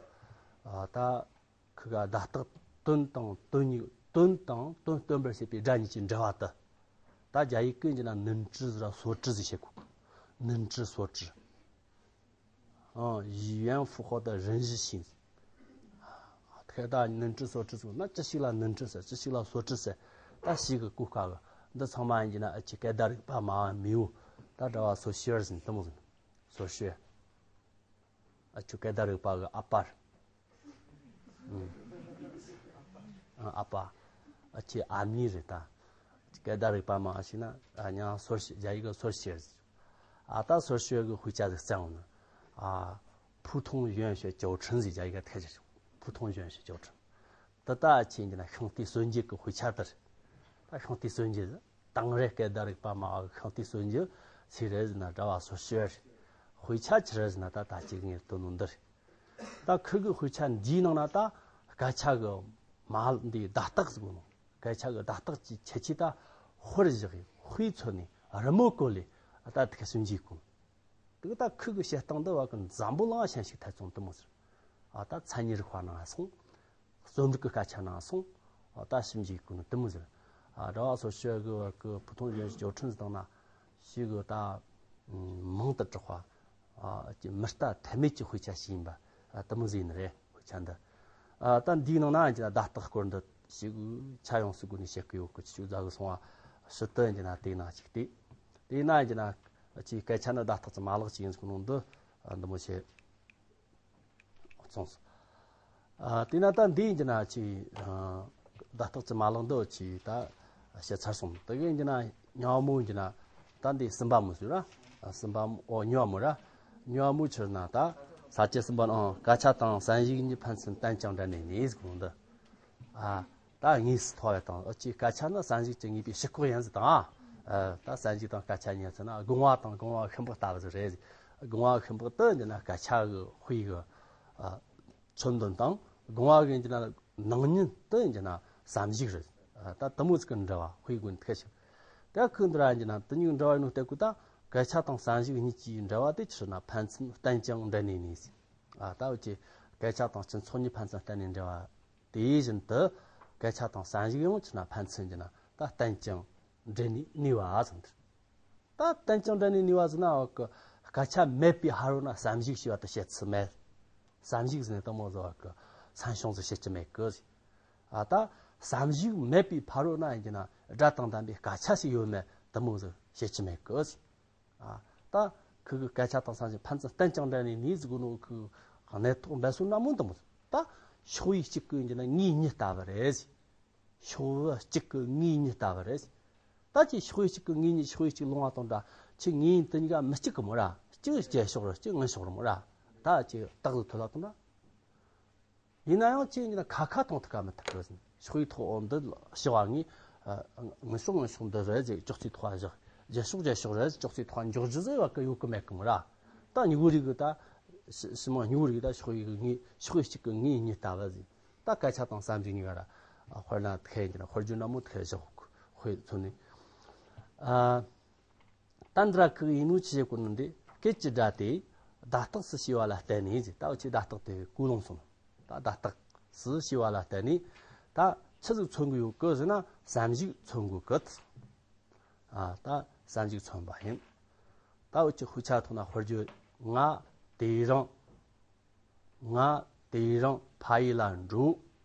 ཨ་ད་ཁི་ག་བརྡ་རྟགས་དོན་དང་དོན་གཉིས། དོན་དང་དོན་སྟོན་པར་བྱེད་པའི་སྒྲ་གཉིས་ཀྱི་འབྲེལ་བ་དེ། ད་རྒྱ་ཡིག་གི་ཡིན་གྱི་ན 能指 ཟེར་ར་སོ་指 ཟེར་བཤད་གོ་གི། 能指所指། 嗯，语言符号的人字形。ཁེ་ད་能指所指ཟེར་ན་ཅི་ཞིག་ལ་能指ཟེར། ཅི་ཞིག་ལ所指ཟེར། ད་ཞིག་གི་གོ་སྐབས་འདི་ཚང་མ་ཡིན་གྱི་ན་ཨ་ཆི་སྐད་བརྡ་རིག་པ་མ་མི་བོ། ད་འདྲ་བ་སོ་ཤེར་ཟིན་དུ་མོ་ཟིན། སོ་ཤེར། ཨ་ཆུ་སྐད་བརྡ་རིག་པ་གི་ཨ་ཕ། ཨ་ཨ་ཕ། ཨ་ཆི་ཨ་མྱེས་རེད་ད། སྐད་བརྡ་རིག་པ་མ་ཞིག་ན་ཨ་ཉང་སོར་ཞེ་རྒྱ་ཡིག་གི་སོར་ཤེར། ཨ་ད་སོར་ཤེར་གི་དཔེ་ཆ་ཟིག་བཙལ་འོང་ན། ཨ་普通原学教程ཟེར་རྒྱ་ཡིག་ག་ཐད་ཅིག 普通原学教程། ད་ད་ཨ་ཆི་ཡིན་གྱི་ན་ཤིང་རྟའི་སྲོལ་འབྱེད་ཀྱི་དཔེ་ཆ་དེ་རེད། ད་ཤིང་རྟའི་སྲོལ་འབྱེད་ཟེར། དང་རེ་སྐད་བརྡ་རིག་པ་མ་གི་ཤིང་རྟའི་སྲོལ་འབྱེད་ཟེར་རེད་ཟེར་ན་འདྲ་བ་སོར་ཤེར་རེད། དཔེ་ཆ་ཆི་རེད་ཟེར་ན་ད་ད་ཅིག་ངས་སྟོན་ནོ་འདི་རེད། ད་ཁུ་གི་དཔེ་ཆ་འདིའི་ནང་ན་ད་སྐད་ཆ་གི་མ་འདི་བརྡ་རྟགས་ཟེར་གོ་ནོ། སྐད་ཆ་གི་བརྡ་རྟགས་ཀྱི་ཁྱད་ཆོས་ད་དཔེར་བཞག་གི་དཔེ་མཚོན་ནས་རི་མོ་བཀོད་ལས་ད་ཐུག་སུན་འཇུག་གོ། དེ་གི་ད་ཁུ་གི་བཤད་སྟངས་འདི་བ་གི་འཛམ་བུ་གླིང་ང་ཤན་ཞིག་ཐད་ཚོང་དུ་མོ་ཟེར། ཨ་ད་མཚན་ཉིད་རིག་པ་ནང་སོང་། རྩོམ་རིག་གི་སྐད་ཆ་ནང་སོང་། ཨ་ད་ཞིབ་འཇུག་གི་ནི་དུ་མོ་ཟེར། ཨ་འདྲ་བ་སོར་ཤེར་གི་བ་གི་普通原学教程ཟེར་དང་ན་ཞིག་གི་ད་མང་དུ་གྲགས་པ། ཨ་ཀྱི་མི་ལྟ་ཐབས་མེད་ཀྱི་དཔེ་ཆ་ཞིག་ཡིན་པ། ཨ་དུ་མོ་ཟིན་རེད་དཔེ་ཆ་འདི། ཨ་ད་འདིའི་ནང་ན་ཀྱི་བརྡ་རྟགས་སྐོར་འདི་ཞིག་ཆ་ཡོངས་སུ་བགོས་ནས་བཤད་གི་ཡོད་གི། ཆུ་རྫ་གི་སོང་བ་ཕྱི་དུ་ཀྱི་ན་དེའི་ནང་ཞིག་སྟེ། དེའི་ནང་ཀྱི་ན་ཅིག་སྐད་ཆ་ནི་བརྡ་རྟགས་ཀྱི་མ་ལག་ཅིག་ཡིན་ཟེར་གི་ནོ་འདི་འདི་མོ་བཤད་སོང་། ཨ་དེས་ན་ད་འདི་ཡིན་གྱི་ན་ཅིག་ཨ་བརྡ་རྟགས་ཀྱི་མ་ལག་འདི་ཅིག་ད་བཤད་ཚར་སོང་། དེ་གི་ཡིན་གྱི་ན་ཉ་མོ་ཡིན་གྱི་ན་ད་འདི་སུམ་པ་མོ་ཟེར་ར། སུམ་པ་མོ་ཨོ་ཉ་མོ་ར། ཉ་མོ་ཆི་ན་ད་ས་བཅད་གསུམ་པ་ནང་སྐད་ཆ་དང་བསམ་གཞིག་གཉིས་ཕན་ཚུན་བརྟེན་ཅིང་འབྲེལ་ནས་གནས་ཟེར་གོ་ནོ་འདི། ཨ་ད་དངོས་སུ་ཐོགས་པ་དང་ཨ་ཅིག་སྐད་ཆ་ནི་བསམ་གཞིག་ཅིག་ངེས་པའི་ཕྱི་ཁོག་ཡིན་ཟེར་དང་། ཨ་ད་བསམ་གཞིག་དང་སྐད་ཆ་གཉིས་ཟེར་ན་སྒོ་ང་དང་སྒོ་ང་ཤིང་པོ་ལྟ་བུ་ཟིག་རེད། སྒོ་ང་ཤིང་པོ་དེ་འདི་ན་སྐད་ཆ་གི་དཔེ་གི་ཨ་མཚོན་དོན་དང་། སྒོ་ང་གི་འདི་ན་ནང་ཉིད་དེ་འདི་ན་བསམ་གཞིག་རེད། ཨ་ད་དུ་མོ་ཟིག་གི་འབྲེལ་བ་དཔེ་དགོས་ཐུག་ཞིག། དེ་ཁུ་འདི་ར་འདི་ན་དེ་གཉིས་འབྲེལ་བ་ཡིན་ནོ་དེ་ཀུ་ད་སྐད་ཆ་དང་བསམ་གཞིག་གཉིས་ཀྱི་འབྲེལ་བ་དེ་ཆི་ན་ཕན་ཚུན་བརྟེན་ཅིང་འབྲེལ་ནས་གནས་ཟེར། ཨ་ད་འུ་ཅི་སྐད་ཆ་དང་སྤྱི་ཚོགས་གཉིས་ཕན་ཚུན་བརྟེན་ནས་འབྲེལ་བ། དེ་བཞིན་དུ་སྐད་ཆ་དང་བསམ་གཞིག་ཡང་ཆི་ན་ཕན་ཚུན་གྱི་ན་ད་བརྟེན་ཅིང་འབྲེལ་ནས་གནས་པ་ཟེར་འདིར། ད་བརྟེན་ཅིང་འབྲེལ་ནས་གནས་པ་ཟེར་ན་བ་གི་སྐད་ཆ་མེད་པའི་ཕ་རོལ་ན་བསམ་གཞིག་ཞེས་པ་དེ་བཤད་ཚུལ་མེད། བསམ་གཞིག་ཟེར་ནས་དང་མོ་ཟེར་བ་གི་མཚན་བྱུང་ཟེར་བཤད་ཀྱི་མེད་གི་ཟེར། ཨ་ད་བསམ་གཞིག་མེད་པའི་ཕ་རོལ་ན་ཡིན་གྱི་ན་སྒྲ་དང་ལྡན་པའི་སྐད་ཆ་ཞིག་ཡོད་མེད་དུ་མོ་ཟེར་བཤད་ཀྱི་མེད་གི་ཟེར། ཨ་ད་ཁུ་གི་སྐད་ཆ་དང་བསམ་གཞིག་ཕན་ཚུན་བརྟེན་ཅིང་འབྲེལ་ནས་གནས་ཟེར་གོ་ནོ་ཁུ་གནས་ཐོག་འབད་སོ་ན་མོ་འདི་མོ། ད་ཕྱོགས་ཡུལ་གཅིག་གི་ཡིན་གྱི་ན་ངོས་གཉིས་ལྟ་བུ་རེད། ཕྱོགས་གཅིག་གི་ངོས་གཉིས་ལྟ་བུ་རེད། ད་ཅི་ཕྱོགས་ཡུལ་གཅིག་གི་ངོས་གཉིས། ཕྱོགས་ཡུལ་གཅིག་ལོང་བ་དང་འདྲ། ཅི་ངོས་དེ་གཉིས་ཀ་མི་གཅིག་གི་མོ་ར། གཅིག་རྒྱལ་ཕྱོགས་རེད། གཅིག་དངོས་ཕྱོགས་རེད་མོ་ར། ད་ཅི་རྟག་ཏུ་ཐོས་ལ་དང་འདྲ། ཡིན་ན་ཡང་ཅི་ཡིན་ན་ཁ་ཁ་གཏོང་ཐུབ་ཀ་མི་ཐུབ་གི་ཟིན། ཕྱོགས་ཡུལ་ཐོག་འོ་འདི་ཞི་བ་ངས་དངོས་ཕྱོགས་དངོས་ཕྱོགས་འདི་རེད་ཅེས་ཅོག་ཙེ་ཐོག་བཞག་རྒྱལ་ཕྱོགས་རྒྱལ་ཕྱོགས་རེད་ཅེས་ཅོག་ཙེ་ཐོག་འཇོག་རྒྱུ་ཟེར་བ་གི་ཡོད་གི་མེད་གི་མོ་ར། ད་མྱུ་གུ་རིག་གི་ད་ཕྱི་མ་མྱུ་གུ་རིག་གི་ད་ཕྱོགས་ཡུལ་གི་ངོས་ཕྱོགས་ཡུལ་གཅིག་གི་ངོས་གཉིས་ལྟ་བུ་ཟིན། ད་སྐད་ཆ་དང་བསམ་གཞིག་གཉིས་ཀ་ར་དཔེར་ན་ཐེ་ཡིན་གྱི་ན་དཔེར་བརྗོད་ན་མོ་ཐེ་བཞག་དཔེ་མཚོན་ནས། ཨ་ད་འདི་ར་ཁུ་ཡིན་ནོ་ཆི་ཞེས་གོ་ནི་འདི་སྐད་ཀྱི་སྒྲ་དེ་བརྡ་རྟགས་སུ་བྱས་པ་ལ་བརྟེན་ནས་ཟེར། ད་འུ་ཆི་བརྡ་རྟགས་དེ་གུ་ལོང་སོང་། ད་བརྡ་རྟགས་སུ་བྱས་པ་ལ་བརྟེན་ནས་ད་ཆི་ཟིག་མཚོན་གི་ཡོད་གི་ཟེར་ན་བསམ་གཞིག་མཚོན་དགོས་གི། ཨ་ད་བསམ་གཞིག་མཚོན་པ་ཡིན། ད་འུ་ཆི་དཔེ་ཆ་ཐོག་ན་དཔེར་བརྗོད་ང་དེ་རིང་། ང་དེ་རིང་ཕ་ཡུལ་ལ་འགྲོ།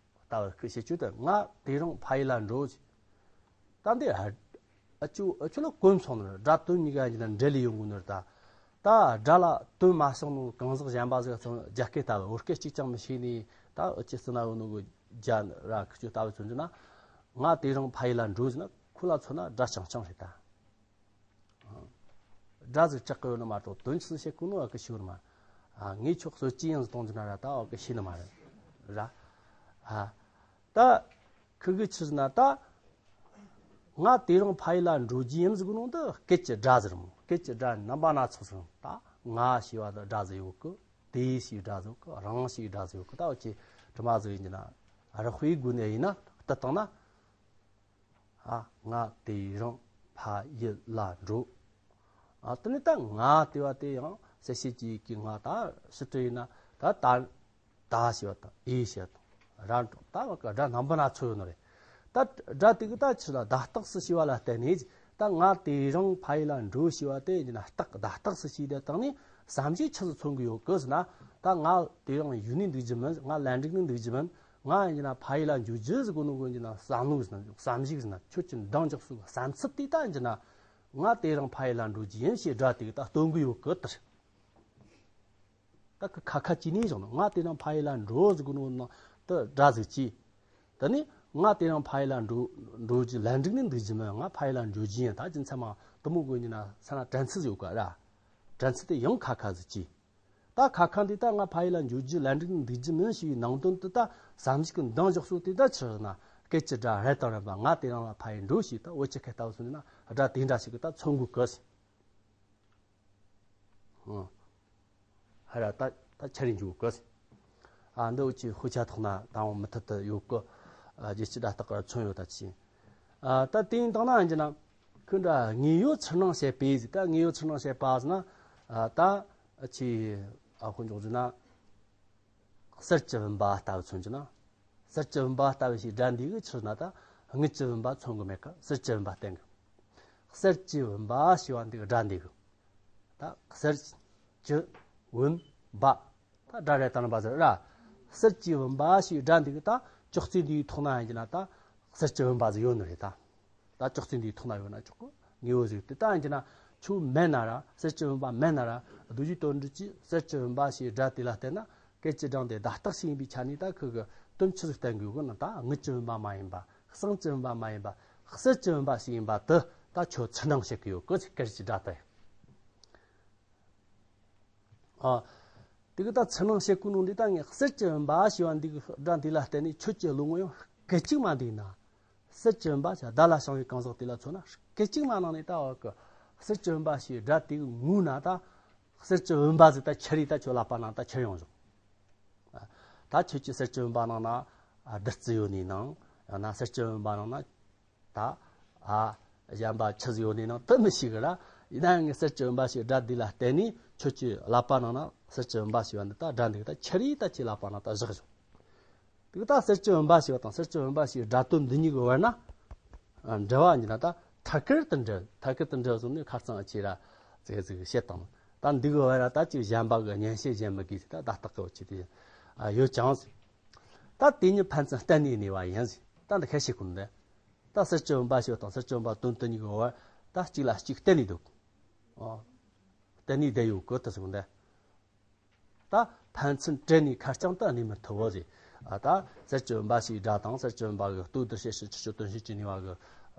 ད་བར་སྐུ་ཞེས་བརྗོད་དེ་ང་དེ་རིང་ཕ་ཡུལ་ལ་འགྲོ་ཟེར། ད་འདི་ཨ་ཨ་ཅོ་ཨ་ཅོ་ལ་གོམས་སོང་ནོ་ར། སྒྲ་དོན་གཉིས་ཀ་ཡིན་ན་འབྲེལ་ལས་ཡོང་གི་ནོ་ར། ད་ད་སྒྲ་ལ་དོན་མ་སོང་ནོ་གང་ཟག་གཞན་པ་ཟིག་ཚང་རྒྱ་སྐད་ལྟ་བུ་བོད་སྐད་གཅིག་ཀྱང་མི་ཤེས་ནི་ད་ཨ་ཅི་སི་ན་ཡོད་ནོ་གི་རྒྱ་ར་ཁུ་ཅོ་ལྟ་བུ་ཚོ་འདི་ན་ང་དེ་རིང་ཕ་ཡུལ་ལ་འགྲོ་ཟེར་ན་ཁོ་ལ་མཚོན་ན་སྒྲ་རྐྱང་རྐྱང་རེད་ད། སྒྲ་ཟིག་གྲགས་གི་ཡོད་ནི་མ་གཏོགས་དོན་ཆི་ཟིག་བཤད་གོ་ནོ་བ་གི་ཤེས་ནི་མ་རེད། ཨ། ངས་ཁྱོད་གསོད་ཀྱི་ཡིན་ཟེར་གཏོང་རྒྱུ་ན་ར་ད་བ་གི་ཤེས་ནི་མ་རེད་ར། ཨ། ད་ཁི་གི་ཆི་ཟེར་ན་ད། ང་དེ་རིང་ཕ་ཡུལ་ལ་འགྲོ་རྒྱུ་ཡིན་ཟེར་གོ་ནོ་འདི་སྐད་ཀྱི་སྒྲ་ཟིག་རེད་མོ། སྐད་ཀྱི་སྒྲ་རྣམ་པ་སྣ་ཚོགས་ཟིག་རེད། ད་ང་ཞེས་པ་དང་སྒྲ་ཟིག་ཡོད་གི། དེ་ཞེས་སྒྲ་ཟིག་ཡོད་གི། རང་ཞེས་སྒྲ་ཟིག་ཡོད་གི། ད་འུ་ཆོས་དྲི་མ་ཟིག་ཡིན་གྱི་ན་རེག་པའི་སྒོ་ནས་ཡིན་ན་བཏུད་བཏང་ན། ཨ། ང་དེ་རིང་ཕ་ཡུལ་ལ་འགྲོ། ཨ། དེ་ནས་ད་ང་དེ་བ་དེ་ཡང་གསལ་བྱེད་ཀྱི་ཡི་གེ་ང་ད་ཕྱི་དྲི་ཡིན་ན་ད་ད་ད་ཞེས་པ་དང་ཨེ་ཞེས་པ་དང་ར་འགྲོ། ད་བ་གི་སྒྲ་རྣམ་པ་སྣ་ཚོགས་ཡོད་ནི་རེད། ད་སྒྲ་དེ་གི་ད་ཆི་ལ་བརྡ་རྟགས་སུ་བྱས་པ་ལ་བརྟེན་ནས། ད་ང་དེ་རིང་ཕ་ཡུལ་ལ་འགྲོ་ཞེས་པ་དེ་ཡིན་ན་རྟགས་བརྡ་རྟགས་སུ་བྱས་ཏེ་བཏང་ནས་བསམ་གཞིག་ཆི་ཟིག་མཚོན་གི་ཡོད་གི་ཟེར་ན། ད་ང་དེ་རིང་ཡུལ་ནས་འདུག་རྒྱུ་མིན། ང་ལན་འགྲིག་ནས་འདུག་རྒྱུ་མིན། ང་ཡིན་ན་ཕ་ཡུལ་ལ་འགྱོ་རྒྱུ་ཟེར་གོ་ནོ་གི་ཡིན་ན་བསམ་བློ་ཟེར་ན་བསམ་གཞིག་ཟེར་ན་ཁྱོད་ཀྱི་འདང་རྒྱག་སོ་བསམ་ཚུལ་དེ་ད་ཡིན་ན། ང་དེ་རིང་ཕ་ཡུལ་ལ་འགྲོ་རྒྱུ་ཡིན་ཞེས་སྒྲ་དེ་གི་ད་སྟོན་གི་ཡོད་གི་དེར། ད་ཁི་ཁ་ཁ་ཅིག་ནས་བཞག་ན་ང་དེ་རིང་ཕ་ཡུལ་ལ་འགྲོ་ཟེར་གོ་ནོ་ནང་དུ་སྒྲ་ཟིག་གིས། ད་ནི་ང་དེ་རིང་ཕ་ཡུལ་ལ་འགྲོ་འགྲོ་རྒྱུ་ལན་འགྲིག་ནས་འདུག་རྒྱུ་མིན། ང་ཕ་ཡུལ་ལ་འགྱོ་རྒྱུ་ཡིན། ད་རྒྱུ་མཚན་མ་དེ་མོ་གི་ཡིན་ན་ས་ན་དྲན་ཚུལ་ཡོད་ག་ར། དྲན་ཚུལ་དེ་ཡང་ཁ་ཁ་ཟིག་གིས། ད་ཁ་ཁ་འདི་ད་ང་ཕ་ཡུལ་ལ་འགྱོ་རྒྱུ་ལན་འགྲིག་ནས་འདུག་རྒྱུ་མིན་ཞེས་པའི་ནང་དོན་དེ་ད་བསམ་གཞིག་གི་འདང་རྒྱག་སོ་དེ་ད་ཆི་ཟེར་ན། སྐད་ཀྱི་སྒྲ་རེད་དང་རན་པ་ང་དེ་རིང་ལ་ཕ་ཡུལ་འགྲོ་ཞེས་ད་འུ་ཆོ་ཁ་ལྟ་བུ་སོང་ན་སྒྲ་དེ་འདྲ་ཞིག་གི་ད་མཚོན་དགོས་གི། ཨང་། ཧ་ར་ད་ད་ཆ་རེ་འཇུག་གི། ཨ། འདི་འུ་ཆོས་དཔེ་ཆ་ཐོག་ན་དང་པོ་མུ་མཐུད་དུ་ཡོད་གི། ཨ། རྒྱལ་སྤྱི་སྒྲ་རྟགས་ཀྱི་མཚོན་ཡོད་ད་ཅི། ཨ། ད་དེ་ཡིན་དང་ན་ཡིན་གྱི་ན། ཁོ་འདྲ་དངོས་ཡོད་ཚུར་སྣང་བྱེད་པའི་ཟིག་ད་དངོས་ཡོད་ཚུར་སྣང་བྱེད་པ་ཟེར་ན། ཨ། ད་ཆི། ཨ། དཔེ་འཇོག་རྒྱུ་ན། གསེར་གྱི་བུམ་པ་ལྟ་བུ་མཚོན་གྱི་ན། གསེར་གྱི་བུམ་པ་ལྟ་བུ་ཞེས་སྒྲ་འདི་གིས་ཆི་ཟེར་ན་ད་དངུལ་གྱི་བུམ་པ་མཚོན་གི་མེད་གི། གསེར་གྱི་བུམ་པ་བསྟན་གི། གསེར་གྱི་བུམ་པ་ཞེས་པ་འདི་གི་སྒྲ་འདི་གི། ད་གསེར་གྱི་བུམ་པ། ད་སྒྲ་རེད་དང་རན་པ་ཟེར་ར། གསེར་གྱི་བུམ་པ་ཞེས་སྒྲ་འདི་གི་ད་ཅོག་ཙེ་འདིའི་ཐོག་ན་ཡིན་གྱི་ན་ད་གསེར་གྱི་བུམ་པ་ཟིག་ཡོད་ནི་རེད་ད། ད་ཅོག་ཙེ་འདིའི་ཐོག་ན་ཡོད་ན་ཆོག་གི། དངོས་པོ་ཟིག་དེ་ད་ཡིན་གྱི་ན་ཁྱོད་མེད་ན་ར། གསེར་གྱི་བུམ་པ་མེད་ན་ར། རྡོ་རྗེ་དོན་གྲུབ་ཀྱིས་གསེར་གྱི་བུམ་པ་ཞེས་སྒྲ་དེ་ལ་བརྟེན་ན་སྐད་ཀྱི་སྒྲ་དེ་བརྡ་རྟགས་ཤིག་ཡིན་པའི་ཆ་ནས་ད་ཁོ་གི་དོན་ཆི་ཟིག་བསྟན་དགོས་གི་ན། ད་དངུལ་གྱི་བུམ་པ་མ་ཡིན་པ། ཟངས་ཀྱི་བུམ་པ་མ་ཡིན་པ། གསེར་གྱི་བུམ་པ་ཞིག་ཡིན་པ་དེ་ད་ཁྱོད་ཚུར་སྣང་བྱེད་གི་ཡོད་གི། སྐད་ཀྱི་སྒྲ་དེ། ཨ། དེ་གི་ད་ཚུར་སྣང་བྱེད་གོ་ནོ་འདི་ད་ངས་གསེར་གྱི་བུམ་པ་ཞེས་པ་འདི་གི་སྒྲ་འདི་ལ་བརྟེན་ནས་ཁྱོད་ཀྱི་བློ་ངོ་ཡང་སྐད་ཅིག་མ་འདུག་ན། གསེར་གྱི་བུམ་པ་ཞེས་བརྡ་ལ་བྱང་བའི་གང་ཟག་དེ་ལ་མཚོན་ན་སྐད་ཅིག་མ་ནང་ནས་ད་བ་གི་གསེར་གྱི་བུམ་པ་ཞེས་སྒྲ་དེ་གི་ངོས་ན་ད་གསེར་གྱི་བུམ་པ་ཟིག་ད་ཁྱེར་རེ་ད་ཁྱོད་ལག་པ་ནང་ད་ཁྱེར་ཡོང་བྱུང་། ད་ཁྱོད་ཀྱི་གསེར་གྱི་བུམ་པ་ནང་ན་བདུད་རྩི་ཡོད་ནི་ནང་། ཡང་ན་གསེར་གྱི་བུམ་པ་ནང་ན། ད། ཨ། གཞན་པ་ཆི་ཟིག་ཡོད་ནི་ནང་དུ་མི་ཤེས་གི་ར། ཡིན་ན་ཡང་ངས་གསེར་གྱི་བུམ་པ་ཞེས་སྒྲ་འདི་ལ་བརྟེན་ནས་ཁྱོད་ཀྱི་ལག་པ་ནང་ན་གསེར་གྱི་བུམ་པ་ཞེས་པ་འདི་ད་སྒྲ་འདི་ད་ཁྱེར་རེ་ད་ཁྱེད་ལག་པ་ནང་ད་བཞག་བྱུང་། དེ་ད་གསེར་གྱི་བུམ་པ་ཞེས་པ་དང་གསེར་གྱི་བུམ་པ་ཞེས་སྒྲ་དོན་འདི་གཉིས་ཀྱི་བར་ན། ཨ། འབྲེལ་བ་ཡིན་ན་ད་ཐད་ཀར་དུ་འབྲེལ། ཐད་ཀར་དུ་འབྲེལ་བཟུང་ནས་ཁ་རྩང་ཨ་ཆེ་ར་ཟེར་ཟིག་བཤད་དང་། ད་འདི་གི་བར་ན་ད་ཅིག་གཞན་པ་གི་སྙན་ཤལ་བྱེད་མི་དགོས་ཟེར་ད་བརྡ་རྟགས་ཀྱི་འོ་ཆེ་དེ། ཨ། ཡོད་ཀྱང་ཟེར། ད་དེ་ཉིད་ཕན་ཚུན་བརྟེན་ནས་གནས་པ་ཡིན་ཟེར། ད་འདི་ཁ་ཤས་ཀུན་ནས། ད་གསེར་གྱི་བུམ་པ་ཞེས་པ་དང་གསེར་གྱི་བུམ་པ་དོན་དུ་གཉིས་ཀྱི་བར་ད་གཅིག་ལ་གཅིག་བརྟེན་ནས་འདུག། ཨོ། བརྟེན་ནས་བསྡད་ཡོད་གི་དེ་ཟེར་གོ་ནས། ད་ཕན་ཚུན་བྲལ་ནས་ཁ་རྐྱང་དུ་གནས་མི་ཐུབ་བོ་ཟེར། ཨ། ད་གསེར་གྱི་བུམ་པ་ཞེས་སྒྲ་དང་གསེར་གྱི་བུམ་པ་གི་ལྟོ་ལྡིར་བྱེད་ཕྱིར་ཆུ་སྐྱོར་དོན་བྱེད་ཀྱི་ནུས་པ་གི་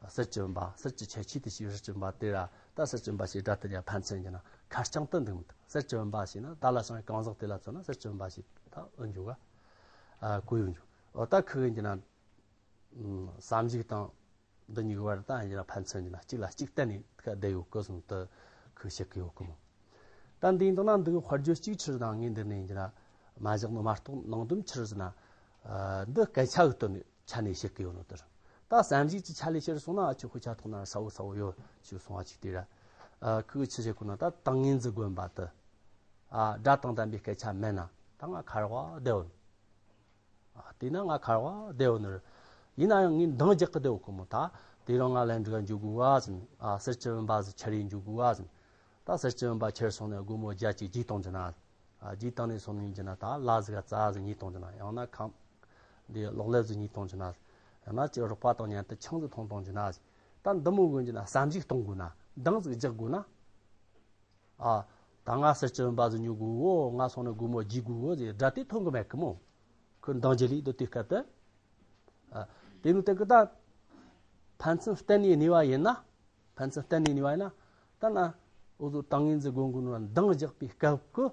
གསེར་གྱི་བུམ་པ། གསེར་གྱི་ཁྱད་ཆོས་དེ་ཞེས་གསེར་གྱི་བུམ་པ་དེ་ར། ད་གསེར་གྱི་བུམ་པ་ཞེས་སྒྲ་དེ་ལ་ཕན་ཚུན་གྱི་ན་ཁ་རྐྱང་དུ་འདུག་མི་ཐུབ། གསེར་གྱི་བུམ་པ་ཞེས་ན་བརྡ་ལ་བྱང་བའི་གང་ཟག་དེ་ལ་མཚོན་ན་གསེར་གྱི་བུམ་པ་ཞེས་ད་འོས་འཇོག་ག་ཨ། གོ་ཡོང་འཇོག། འོ། ད་ཁོ་གི་འདི་ན། ཨ། བསམ་གཞིག་དང་འདི་གཉིས་ཀྱི་བར་ད་ཡིན་ན་ཕན་ཚུན་གྱི་ན་གཅིག་ལ་གཅིག་བརྟེན་ནས་ཁ་བསྡད་ཡོད་གི་གསུངས་ཏེ་ཁོས་བཤད་གི་ཡོད་གི་མོ། ད་འདི་ཡིན་དང་ན་འདི་གི་དཔེར་བརྗོད་གཅིག་ཕྱིར་དང་ངས་འདི་ནས་ཡིན་ན་མ་བཞག་ནོ་མ་གཏོགས་ནང་དོན་ཕྱིར་ཟེར་ན། ཨ། འདི་སྐད་ཆ་གི་དོན་ནས་ཆ་ནས་བཤད་གི་ཡོད་ནོ་དེར། ད་བསམ་གཞིག་གི་ཆ་ལས་ཕྱིར་སོང་ན་ཨ་ཆོ་དཔེ་ཆ་ཐོག་ན་གསལ་བོ་གསལ་བོ་ཡོད་ཅིག་སོང་བ་ཅིག་དེ་ར། ཨ། ཁོས་ཆི་བཤད་གོ་ན་ད་ཏིང་ངེ་འཛིན་དགོན་པ་དེ། ཨ། སྒྲ་དང་ལྡན་པའི་སྐད་ཆ་མེད་ན་ད་ང་ཁ་རག་བ་བསྡད་ཡོད། ཨ། དེས་ན་ང་ཁ་རག་བ་བསྡད་ཡོད་ནི་རེད། ཡིན་ན་ཡང་ངས་འདང་རྒྱག་གི་བསྡད་ཡོད་གི་མོ། ད་དེ་རིང་ང་ལན་འགྲིག་ག་འཇུག་དགོས་བ་ཟེར། ཨ། གསེར་གྱི་བུམ་པ་ཟིག་ཁྱེར་རེ་འཇུག་དགོས་བ་ཟེར། ད་གསེར་གྱི་བུམ་པ་ཁྱེར་སོང་ནས་སྒོར་མོ་བརྒྱ་ཅིག་བརྗེས་གཏོང་རྒྱུ་ན། ཨ། བརྗེས་བཏང་ནས་སོང་ནས་ཡིན་རྒྱུ་ན་ད་ལ་ཟིག་ག་རྩྭ་ཟིག་ཉོས་གཏོང་རྒྱུ་ན། ཡང་ན་ཁམ་འདི་གློག་ཀླད་ཟིག་ཉོས་གཏོང་རྒྱུ་ན། ཡང་ན་ཅིག་རོགས་པ་དང་མཉམ་དུ་ཆང་ཟིག་འཐུང་གཏོང་རྒྱུ་ན། ད་འདི་མོ་དགོས་རྒྱུ་ན་བསམ་གཞིག་གཏོང་དགོས་ན། འདང་ཟིག་རྒྱག་དགོས་ན། ཨ། ད་ང་གསེར་གྱི་བུམ་པ་ཟིག་ཉོ་དགོས་འོ། ང་སོང་ནས་སྒོར་མོ་བརྗེ་དགོས་འོ་ཟེར་སྒྲ་དེ་ཐོན་གི་མེད་གི་མོ། ཁོས་འདང་རྒྱག་ལས་དོ་དེ་སྐབས་དེ། ཨ། དེ་ནི་དེ་གི་ད་ཕན་ཚུན་བརྟེན་ནས་གནས་པ་ཡིན་ན། ཕན་ཚུན་བརྟེན་ནས་གནས་པ་ཡིན་ན། ད་ན་ འུ་ཚོ་ཏིང་ངེ་འཛིན་སྒོམ་གི་ནོ་འདང་རྒྱག་པའི་སྐབས་ཀྱི།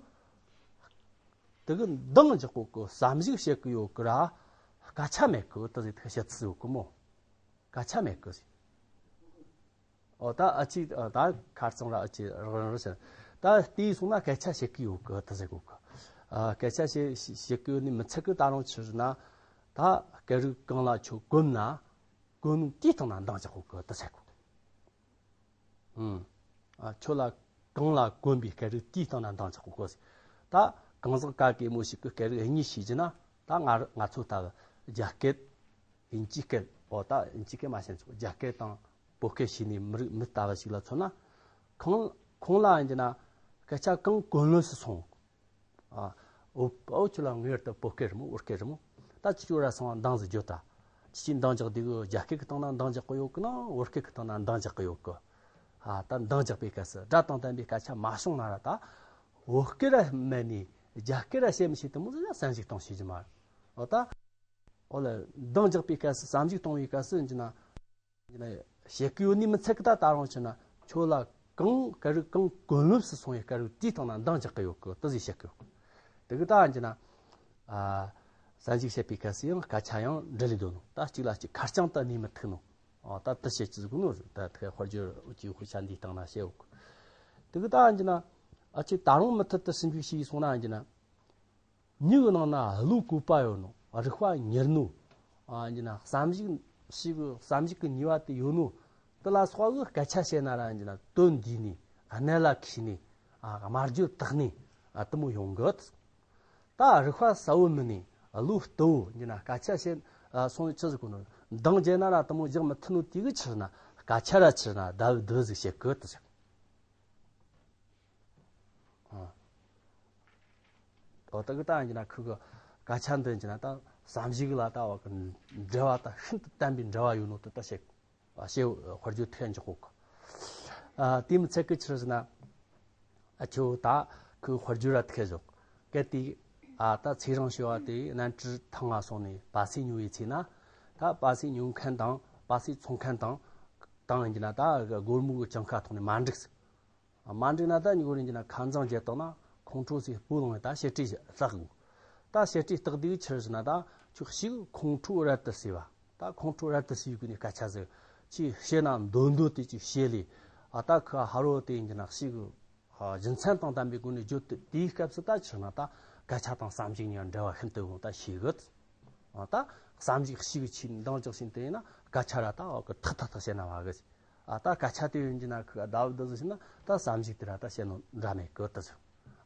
དེ་གི་འདང་རྒྱག་གོ་གི་བསམ་གཞིག་བྱེད་གི་ཡོད་གི་ར། སྐད་ཆ་མེད་གི་དེ་ཟིག་ཐག་བཤད་ཚུལ་ཡོད་གི་མོ། སྐད་ཆ་མེད་གི་ཟིག་ཨོ་ད་ཨ་ཅིག་ཨ་ད་ཁ་རྩང་ར་ཨ་ཅིག་རང་རང་རེད་ཟེར། ད་དེའི་སོང་ན་སྐད་ཆ་བཤད་གི་ཡོད་གི་དེ་ཟེར་གོ་གི། ཨ་སྐད་ཆ་བཤད་བཤད་གི་ཡོད་ནི་མི་ཚད་གི། ད་རུང་ཕྱིར་ན་ད་སྐད་རིགས་གང་ལ་ཁྱོད་གོམས་ན་གོམས་ནོ་དེའི་སྟེང་ན་འདང་རྒྱག་གོ་གི་དེ་ཟེར་གོ། ཨུམ། ཨ་ཁྱོད་ལ་གང་ལ་གོམས་པའི་སྐད་རིགས་དེའི་སྟེང་ན་འདང་རྒྱག་གོ་གི་ཟེར། ད་གང་ཟག་ག་གེ་མོ་ཞིག་གི་སྐད་རིགས་གཉིས་ཤེས་རྒྱུ་ན། ད་ང་ང་ཚོ་ལྟ་བུ་རྒྱ་སྐད། དབྱིན་ཇིའི་སྐད། ཨོ་ད་དབྱིན་ཇིའི་སྐད་མ་ཤེས་ཆོག་རྒྱ་སྐད་དང་བོད་སྐད་ཤེས་ནི་མི་རིགས་མི་ལྟ་བུ་ཞིག་ལ་མཚོན་ན། ཁོང་ཁོང་ལ་ཡིན་རྒྱུ་ན་སྐད་ཆ་གང་གོ་ལོན་སུ་སོང་། ཨ་འོ་འོ་ཁྱོད་ལ་ངེས་པར་དུ་བོད་སྐད་རེད་མོ་བོད་སྐད་རེད་མོ། ད་ཅི་ཅོ་ར་སོང་བ་འདང་ཟིག་རྒྱོ་ད། ཅི་ཅི་འདང་རྒྱག་དེ་གི་རྒྱ་སྐད་གི་སྟེང་ན་འདང་རྒྱག་གི་ཡོད་གི་ན་བོད་སྐད་གི་སྟེང་ན་འདང་རྒྱག་གི་ཡོད་གི། ཨ་ད་འདང་རྒྱག་པའི་སྐབས་སུ་སྒྲ་དང་ལྡན་པའི་སྐད་ཆ་མ་བྱུང་ན་ར། ད་བོད་སྐད་ར་མེད་ནི་རྒྱ་སྐད་ར་བཤད་མི་ཤེས་དེ་མོ་ཟིག་ཡང་བསམ་གཞིག་གཏོང་ཤེས་ཀྱི་མ་རེད། འོ་ད། འོ་ལ་འདང་རྒྱག་པའི་སྐབས་སུ་བསམ་གཞིག་གཏོང་བའི་སྐབས་སུ་ཡིན་རྒྱུ་ན། ཡིན་ན་བཤད་གི་ཡོད་ནི་མི་ཚད་གི། ད་ད་རུང་ཕྱིར་ན་ཁྱོད་ལ་གང་སྐད་རིགས་གང་གོ་ལོན་སུ་སོང་བའི་སྐད་རིགས་དེའི་སྟེང་ན་འདང་རྒྱག་གི་ཡོད་གི་དེ་ཟིག་བཤད་གི་ཡོད་གི། དེ་གི་ད་ཡིན་རྒྱུ་ན། ཨ་བསམ་གཞིག་བྱེད་པའི་སྐབས་སུ་ཡང་སྐད་ཆ་ཡང་འདྲི་ལེ་འདོད་ནོ། ད་གཅིག་ལ་གཅིག་ཁེར་རྐྱང་དུ་གནས་མི་ཐུབ་ནོ། ཨ་ད་དེ་བཤད་ཀྱི་ཟིག་ནོ། ད་དེ་དཔེར་བརྗོད་ཀྱི་དཔེ་ཆ་འདིའི་སྟེང་ན་བཤད་ཡོད་གི། དེ་གི་ད་ཡིན་རྒྱུ་ན། ཨ་ཅེ་ད་རུང་མུ་མཐུད་དུ་ཞིབ་འཇུག་བྱས་སོང་ན་ཡིན་རྒྱུ་ན། མྱི་གི་ནང་ན་བློ་བཀོད་པ་ཡོད་ནོ། རིག་པ་མྱུར་ནོ། ཨ་ཡིན་རྒྱུ་ན་བསམ་གཞིག་ཞིག་གི་བསམ་གཞིག་གི་ནུས་པ་དེ་ཡོད་ནོ། དེ་ལ་སོགས་གི་སྐད་ཆ་བཤད་ན་ར་ཡིན་རྒྱུ་ན་དོན་འདུས་ནས། གནད་ལ་འཁེལ་ནས། ཨ་སྨྲ་བརྗོད་དག་ནས། ཨ་དེ་མོ་ཡོང་གི། ད་རིག་པ་གསལ་བོ་མིན་ནས་བློ་བརྟུལ་བོ་ཡིན་རྒྱུ་ན་སྐད་ཆ་བཤད་སོང་ནས་ཆི་ཟིག་གོ་ནོ། འདང་རྒྱག་ན་ར་དེ་མོ་རྒྱག་མི་ཐུབ་ནོ་དེ་གི་ཕྱིར་ན་སྐད་ཆ་ར་ཕྱིར་ན་ལྡབ་ལྡིབ་ཟིག་བཤད་གི་དེ་ཟེར། ཨ། ཨོ་ད་གི་ད་ཡིན་རྒྱུ་ན་ཁུ་གི་སྐད་ཆ་འདི་ཡིན་རྒྱུ་ན་ད་བསམ་གཞིག་ལ་ད་བ་གི་འབྲེལ་བ་ད་ཤིན་ཏུ་བརྟན་པའི་འབྲེལ་བ་ཡོད་ནོ་དེ་ད་བཤད། ཨ་བཤད་དཔེར་བརྗོད་ཐེ་འཇོག་གོ་གི། ཨ་དེ་མི་ཚད་གི་ཕྱིར་ཟེར་ན། ཨ་ཁྱོད་ད་ཁུ་དཔེར་བརྗོད་ར་ཐེ་འཇོག་གལ་ཏེ། ཨ་ད་ཚེ་རིང་ཞེས་པ་དེ་གནམ་གྲུ་ཐང་ང་སོང་ནས་པ་སེ་ཉོ་བའི་ཚེ་ན། ད་པ་སེ་ཉོ་མཁན་དང་པ་སེ་འཚོང་མཁན་དང་དང་ཡིན་རྒྱུ་ན་ད་སྒོར་མོ་གི་གྱངས་ཁ་ཐོག་ནས་མ་འགྲིག་ཟེར། མ་འགྲིག་ན་ད་ཉི་གོ་རིན་གྱི་ན་ཁ་འཛིང་བྱེད་དང་ན་ཁོང་ཁྲོ་སི་སྤུ་ལངས་ད་བཤད་ཁྲིད་བརྟག་དགོས། ད་བཤད་ཁྲིད་བརྟག་དུས་ཕྱིར་ཟེར་ན་ད་ཁྱོད་ཞིག་ཁོང་ཁྲོ་རལ་དུ་སི་བ། ད་ཁོང་ཁྲོ་རལ་དུ་སི་ཡི་གུ་ནས་སྐད་ཆ་ཟེར། ཅི་བཤད་ན་འདོད་འདོད་དེ་ཅི་བཤད་ལས། ཨ་ད་ཁ་ཧ་རོ་དེ་ཡིན་གྱི་ན་ཞིག་རྒྱུ་མཚན་དང་ལྡན་པའི་སྒོ་ནས་བརྗོད་དུ་དེའི་སྐབས་སུ་ད་ཕྱིར་ན་ད་སྐད་ཆ་དང་བསམ་གཞིག་གཉིས་འབྲེལ་བ་ཤིན་ཏུ་ཡོང་ད་ཤེས་གི། ཨ་ད་བསམ་གཞིག་ཞིག་ཆེས་འདང་རྒྱག་ཞིང་དེ་ཡིན་ན་སྐད་ཆ་ར་ད་ཨོ་གི་ཐག་ཐག་ཐག་བཤད་ན་བ་གི། ཨ་ད་སྐད་ཆ་དེ་ཡིན་གྱི་ན་ཁུ་ཨ་ཟླ་བ་འདི་ཟིག་ཟིན་ན་ད་བསམ་གཞིག་དེ་ར་ད་བཤད་ནོ་འདྲ་མེད་གི་ད་ཟེར།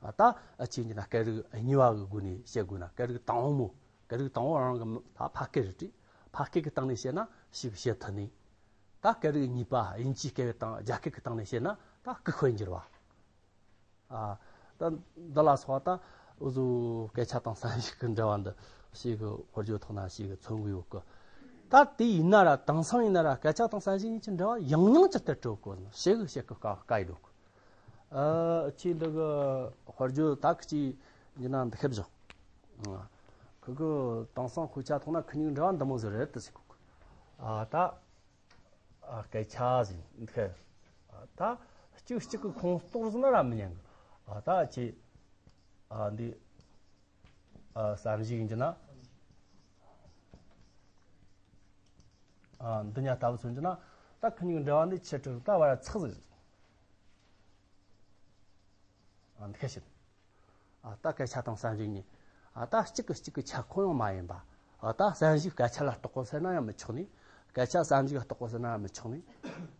ཨ་ད་ཨ་ཅི་ཡིན་གྱི་ན་སྐད་རིགས་གཉིས་པ་གི་སྒོ་ནས་བཤད་དགོས་ན་སྐད་རིགས་དང་པོ་མོ། སྐད་རིགས་དང་པོ་རང་གི་ད་ཕ་སྐད་རེད་དྲི། ཕ་སྐད་ཀྱི་སྟེང་ནས་བཤད་ན་ཞིག་བཤད་ཐུབ་ནི། ད་སྐད་རིགས་གཉིས་པ་དབྱིན་ཇིའི་སྐད་དང་རྒྱ་སྐད་ཀྱི་སྟེང་ནས་བཤད་ན་ད་སྐུ་ཤོད་འགྱུར་བ། ཨ་ད་འདི་ལ་སོགས་ད་འུ་ཚོ་སྐད་ཆ་དང་བསམ་གཞིག་གི་འབྲེལ་བ་འདི་ཞིག་གི་དཔེར་བརྗོད་ཐོག་ན་ཞིག་གི་མཚོན་གི་ཡོད་གི། ད་དེ་ཡིན་ན་ར་དེང་སང་ཡིན་ན་ར་སྐད་ཆ་དང་བསམ་གཞིག་གཉིས་ཀྱི་འབྲེལ་བ་ཡང་ཡང་ཅི་ལྟར་གྲོལ་གོ་ཞེ་གི་བཤད་གི་དཀའ་དཀའ་ཡི་འདུག། ཨ་ཅི་འདི་གི་དཔེར་བརྗོད་ད་གི་ཅི་ཡིན་ན་འདི་ཁེབས་བཞག། ཁི་གི་དེང་སང་དཔེ་ཆ་ཐོག་ན་ཁི་གཉིས་འབྲེལ་བ་འདི་མོ་ཟིག་རེད་དུ་ཟིག་གོ། ཨ་ད། ཨ་སྐད་ཆ་ཟིན་འདི་ཨ་ད་གཅིག་གཅིག་གི་ཁོངས་གཏོགས་ཟིན་ན་ར་མི་ཉན་གི། ཨ་ད་ཅི་ཨ་འདི་ཨ་བསམ་གཞིག་ཡིན་གྱི་ན། ཨ་འདི་ཉ་ལྟ་བུ་མཚོན་གྱི་ན་ད་ཁི་གཉིས་འབྲེལ་བ་འདི་ཆེ་དྲག་ད་བར་ཚག་ཟིག། ཨ་འདི་ཁ་ཤི། ཨ་ད་སྐད་ཆ་དང་བསམ་གཞིག་གཉིས། ཨ་ད་གཅིག་གི་གཅིག་གི་ཁྱབ་ཁོངས་ཡང་མ་ཡིན་པ། ཨ་ད་བསམ་གཞིག་སྐད་ཆ་ལ་གཏོགས་གོ་ཟེར་ན་ཡང་མི་ཆོག་ནི། སྐད་ཆ་བསམ་གཞིག་ལ་གཏོགས་གོ་ཟེར་ན་ཡང་མི་ཆོག་ནི།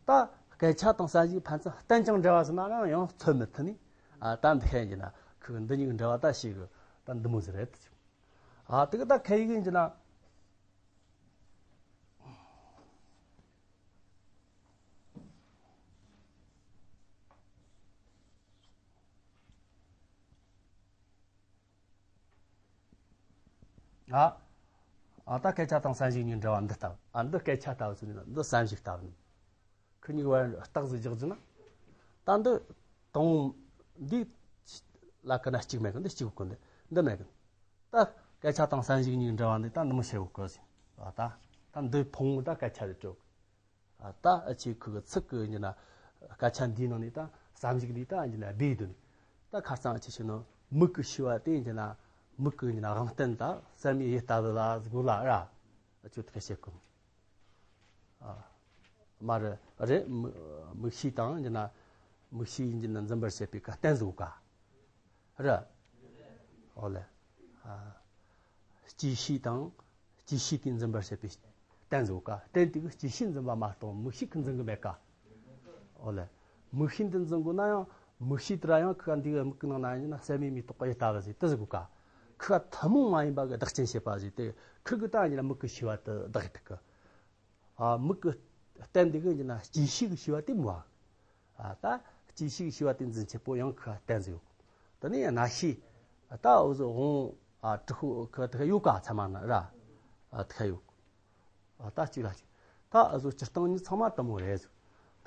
ད་སྐད་ཆ་དང་བསམ་གཞིག་ཕན་ཚུན་གཏན་ཅིང་འབྲེལ་བ་ཟེར་ན་ཡང་ཡང་མཚོན་མི་ཐུབ་ནི། ཨ་ད་འདི་ཤེས་ཀྱི་ན་ཁོས་འདི་གཉིས་ཀྱི་འབྲེལ་བ་ད་ཤེས་གི། ད་འདི་མོ་ཟིག་རེད། ཨ་དེ་གི་ད་ཁ་ཡིག་ཡིན་གྱི་ན། ཨ། ཨ་ད་སྐད་ཆ་དང་བསམ་གཞིག་གཉིས་འབྲེལ་བ་འདི་ལྟ་བུ། ཨ་འདི་སྐད་ཆ་ལྟ་བུ་ཟེར་ན་འདི་བསམ་གཞིག་ལྟ་བུ། ཁི་གཉིས་བར་རྟགས་ཟིག་རྒྱག་རྒྱུ་ན། ད་འདི་དང་འདི་ལ་ཀི་ན་གཅིག་མེད་གི། འདི་གཅིག་གི་འདི་འདི་མེད་གི། ད་སྐད་ཆ་དང་བསམ་གཞིག་གཉིས་འབྲེལ་བ་འདི་ད་འདི་མོ་ཤེས་གོ་གི་ཟིན། ཨ་ད་ད་འདི་ཕུང་ད་སྐད་ཆ་རེད་དྲོ། ཨ་ད་ཨ་ཆེ་ཁུ་གི་ཚིག་གི་ཉི་ན་སྐད་ཆ་འདིའི་ནང་ནས་ད་ བསམ་གཞིག་འདི་ད་ཡིན་ན་སྦས་དོན། ད་ཁ་རྩང་ཆེ་ཆེ་ནོ་མིག་གི་ཤེས་པ་དེ་ཡིན་ན་མིག་གི་ཡིན་ན་དབང་རྟེན་ད་སེམས་ཡིད་ལྟ་བུ་ལ་གོ་ལ་ར། ཨ་ཅོ་ཐག་བཤད་གོ། ཨ། མ་རེད་རེད། མིག་མིག་ཤེས་དང་ཡིན་ན་མིག་ཤེས་ཡིན་ན་འཛིན་པར་བྱེད་པའི་ག་རྟེན་བཟོ་ག། རེད། ཨོ་ལེ། ཨ། སྐྱེ་ཤེས་དང་སྐྱེ་ཤེས་དེ་འཛིན་པར་བྱེད་པའི་རྟེན་བཟོ་ག། རྟེན་དེ་གི་སྐྱེ་ཤེས་འཛིན་པ་མ་གཏོགས་མིག་ཤེས་ཀྱི་འཛིན་གི་མེད་ཀ། ཨོ་ལེ། མིག་ཤེས་འདི་འཛིན་དགོས་ན་ཡང་མིག་ཤེས་དེ་ར་ཡང་ཁི་ག་འདི་གི་མིག་གི་ནང་ན་ཡིན་ན་སེམས་མེད་མི་རྟོག་པ་ཡི་ལྟ་བ་ཟིག་དེ་ཟིག་དགོས་ཀ། ཁི་ག་ཐུན་མོང་མ་ཡིན་པ་གི་བདག་རྐྱེན་བྱེད་པ་ཟིག་དེ་ཁི་གི་ད་ཡིན་ན་མིག་གི་ཤེས་པ་དེ་བདག་ཡི་ཐུག་གི། ཨ། མིག་གི་རྟེན་འདི་གི་ཡིན་ན་སྐྱེ་ཤེས་ཀྱི་ཤེས་པ་དེ་མོ། ཨ། ད་སྐྱེ་ཤེས་ཀྱི་ཤེས་པ་དེ་འཛིན་ཆེད་པོ་ཡང་ཁ་རྟེན་ཟིག་ཡོད། དེ་ནས་རྣ་ཤེས། ད་འུ་ཟོ་འོང་། ཨ། དྲུག་པོ་ཁ་དེ་ཁ་ཡོད་ཀ་ཚད་མ་ན་ར། ཨ། དེ་ཁ་ཡོད། ཨ། ད་གཅིག་ལ་གཅིག་ད་འུ་ཟོ་སྤྱིར་བཏང་གཉིས་ཚང་མ་དེ་མོ་རེད་ཟིག་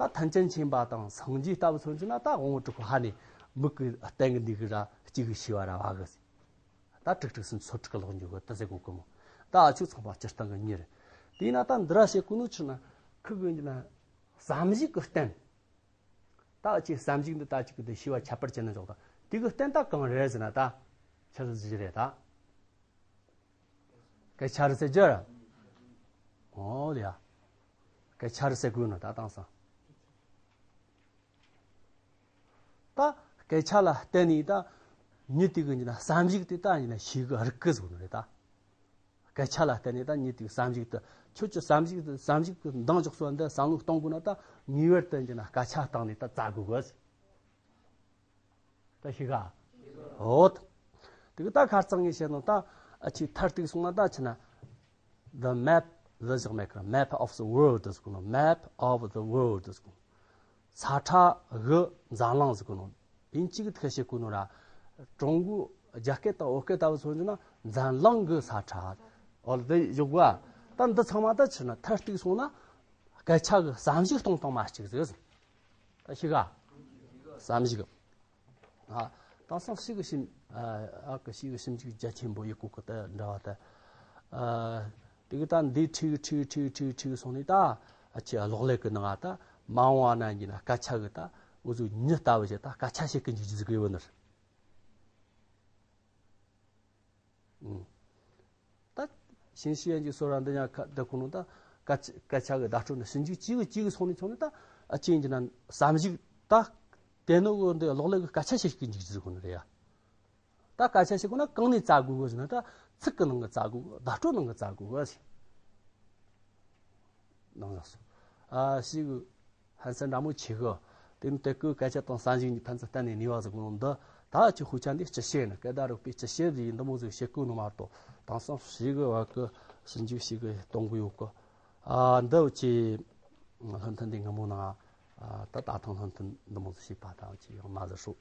ད་ཐམས་ཅད་མཁྱེན་པ་དང་སངས་རྒྱས་ལྟ་བུ་མཚོན་གྱི་ན་ད་དབང་པོ་དྲུག་པོ་ཧ་ནས་མིག་གི་རྟེན་གི་འདི་གི་ར་སྐྱེ་གི་ཤེས་པ་ར་བ་གི་ཟིག་ད་དྲུག་དྲུག་སུམ་ཚོ་དྲུག་ལོག་འཇུག་གི་ད་ཟེར་གོ་གི་མོ། ད་ཨ་ཆུ་ཚང་པ་སྤྱིར་བཏང་གི་གཉིས་རེད། དེས་ན་ད་འདི་ར་བཤད་གོ་ནོ་ཆི་ན་ཁི་གི་འདི་ན་བསམ་གཞིག་གི་རྟེན། ད་ཨ་ཆི་བསམ་གཞིག་འདི་ད་ཅིག་གི་འདི་ཤེས་པ་ཁྱད་པར་ཅན་ན་འཇོག་ད་དེ་གི་རྟེན་ད་གང་རེད་ཟེར་ན་ད་ཆི་ཟིག་རེད་ད། སྐད་ཆ་རེད་ཟེར་རྒྱུ་ར། ཨོ་ལེ་ཡ། སྐད་ཆ་རེད་ཟེར་དགོས་ནོ་ད་དེང་སང་། ད་སྐད་ཆ་ལ་བརྟེན་ནས་ད་མྱི་དེ་གི་ཡིན་ན་བསམ་གཞིག་དེ་ད་ཡིན་ན་ཤེས་གི་རིག་གི་ཟེར་ནོ་རེད་ད། སྐད་ཆ་ལ་བརྟེན་ནས་ད་མྱི་དེ་གི་བསམ་གཞིག་དེ་ཁྱོད་ཀྱི་བསམ་གཞིག་དེ་བསམ་གཞིག་གི་འདང་རྒྱག་སོ་འདི་བསམ་བློ་གཏོང་དགོས་ན་ད་ངེས་པར་དུ་ཡིན་ན་སྐད་ཆ་བཏང་ནས་ད་བཙལ་དགོས་གི། ད་ཤེས་ག་ཨོ། དེ་གི་ད་ཁ་རྩང་ངས་བཤད་ནོ་ད་ཨ་ཆི་མཐར་གཏུགས་སོང་ན་ད་ཆི་ན། The map ལ་ཟེར་མེད་ཀི། Map of the world ཟེར་གོ་ནོ། Map of the world ཟེར་གོ། ས་ཁྲ་གི་འཛམ་གླིང་ཟེར་གོ་ནོ། དབྱིན་ཇི་གི་ཐད་བཤད་གོ་ནོ་ར། ཀྲུང་གོ་རྒྱ་སྐད་དང་བོད་སྐད་ལྟ་བུ་མཚོན་རྒྱུ་ན་འཛམ་གླིང་གི་ས་ཁྲ། ཨོ་ལེ་དེ་ཡོད་ག་ད་འདི་ཚང་མ་ད་ཆི་ན་མཐར་གཏུགས་སོང་ན་སྐད་ཆ་གི་བསམ་གཞིག་གཏོང་སྟངས་མ་གཅིག་ཟེར། ད་ཤེས་ག་བསམ་གཞིག་ཨ། དེང་སང་ཕྱི་གི་ཞིབ། ཨ། ཨ་གི་ཕྱི་གི་ཞིབ་འཇུག་རྒྱ་ཆེན་པོ་ཡི་གུ་གི་ད་འདྲ་བ་ད། ཨ། དེ་གི་ད་འདི་ཁྲིག་ཁྲིག་ཁྲིག་ཁྲིག་ཁྲིག་སོང་ནས་ད་ཨ་ཆི་གློག་ཀླད་གི་ནང་ད་མ་འོངས་བ་ན་ཡིན་ན་སྐད་ཆ་གི་ད་འུ་ཚོ་མྱི་ལྟ་བུ་ཞིག་ད་སྐད་ཆ་བཤད་གི་འཇུག་རྒྱུ་ཟིག་ཡོད་ནི་རེད། ད་ཞིང་ཞིག་ཡན་གྱི་སོ་ར་འདི་ཡང་ཁ་ད་ཁོ་ནོ་ད་སྐད་ཆ་སྐད་ཆ་གི་བརྡ་སྤྲོད་ནི་ཞིབ་འཇུག་ཅིག་གི་ཅིག་གི་སོང་ནས་ཚོང་ནས་ད་ཨ་ཅེ་ཡིན་གྱི་ན་བསམ་གཞིག་ད་དེ་ནོ་གི་འདི་གློག་ཀླད་གི་སྐད་ཆ་བཤད་གི་འཇུག་རྒྱུ་ཁོ་ནི་རེད་ཡ། ད་སྐད་ཆ་བཤད་གོ་ན་གང་ནས་བཙལ་དགོས་གི་ཟེར་ན་ད་ཚིག་གི་ནང་གི་བཙལ་དགོས་གི། བརྡ་སྤྲོད་ནང་གི་བཙལ་དགོས་གི་ཟེར། ནང་ལ་སོ། ཨ་ཞིག་ཧན་སེ་འདྲ་མོ་ཆེ་གི། དེ་ནི་དེ་གི་སྐད་ཆ་དང་བསམ་གཞིག་གཉིས་ཕན་ཚུན་བརྟེན་ནས་ནུས་པ་ཟིག་གོ་ནོ་འདི་ད་ཅི་ཧུ་ཆ་འདི་སྤྱི་བཤད་ནི་སྐད་བརྡ་རིག་པའི་སྤྱི་བཤད་ཟིག་ཡིན་འདི་མོ་ཟིག་བཤད་གོ་ནོ་མ་གཏོགས་དེང་སང་ཞིག་གི་བར་གི་ཞིབ་འཇུག་ཞིག་གི་གཏོང་གི་ཡོད་གི། ཨ་འདི་ཅི་ལྷན་ཐུན་འདི་སྔ་མོ་ནང་ཨ་ད་ད་ཐང་ལྷན་ཐུན་འདི་མོ་ཟིག་བྱས་པ་ད་ཅི་ཡང་མ་ཟིག་ཧྲུ།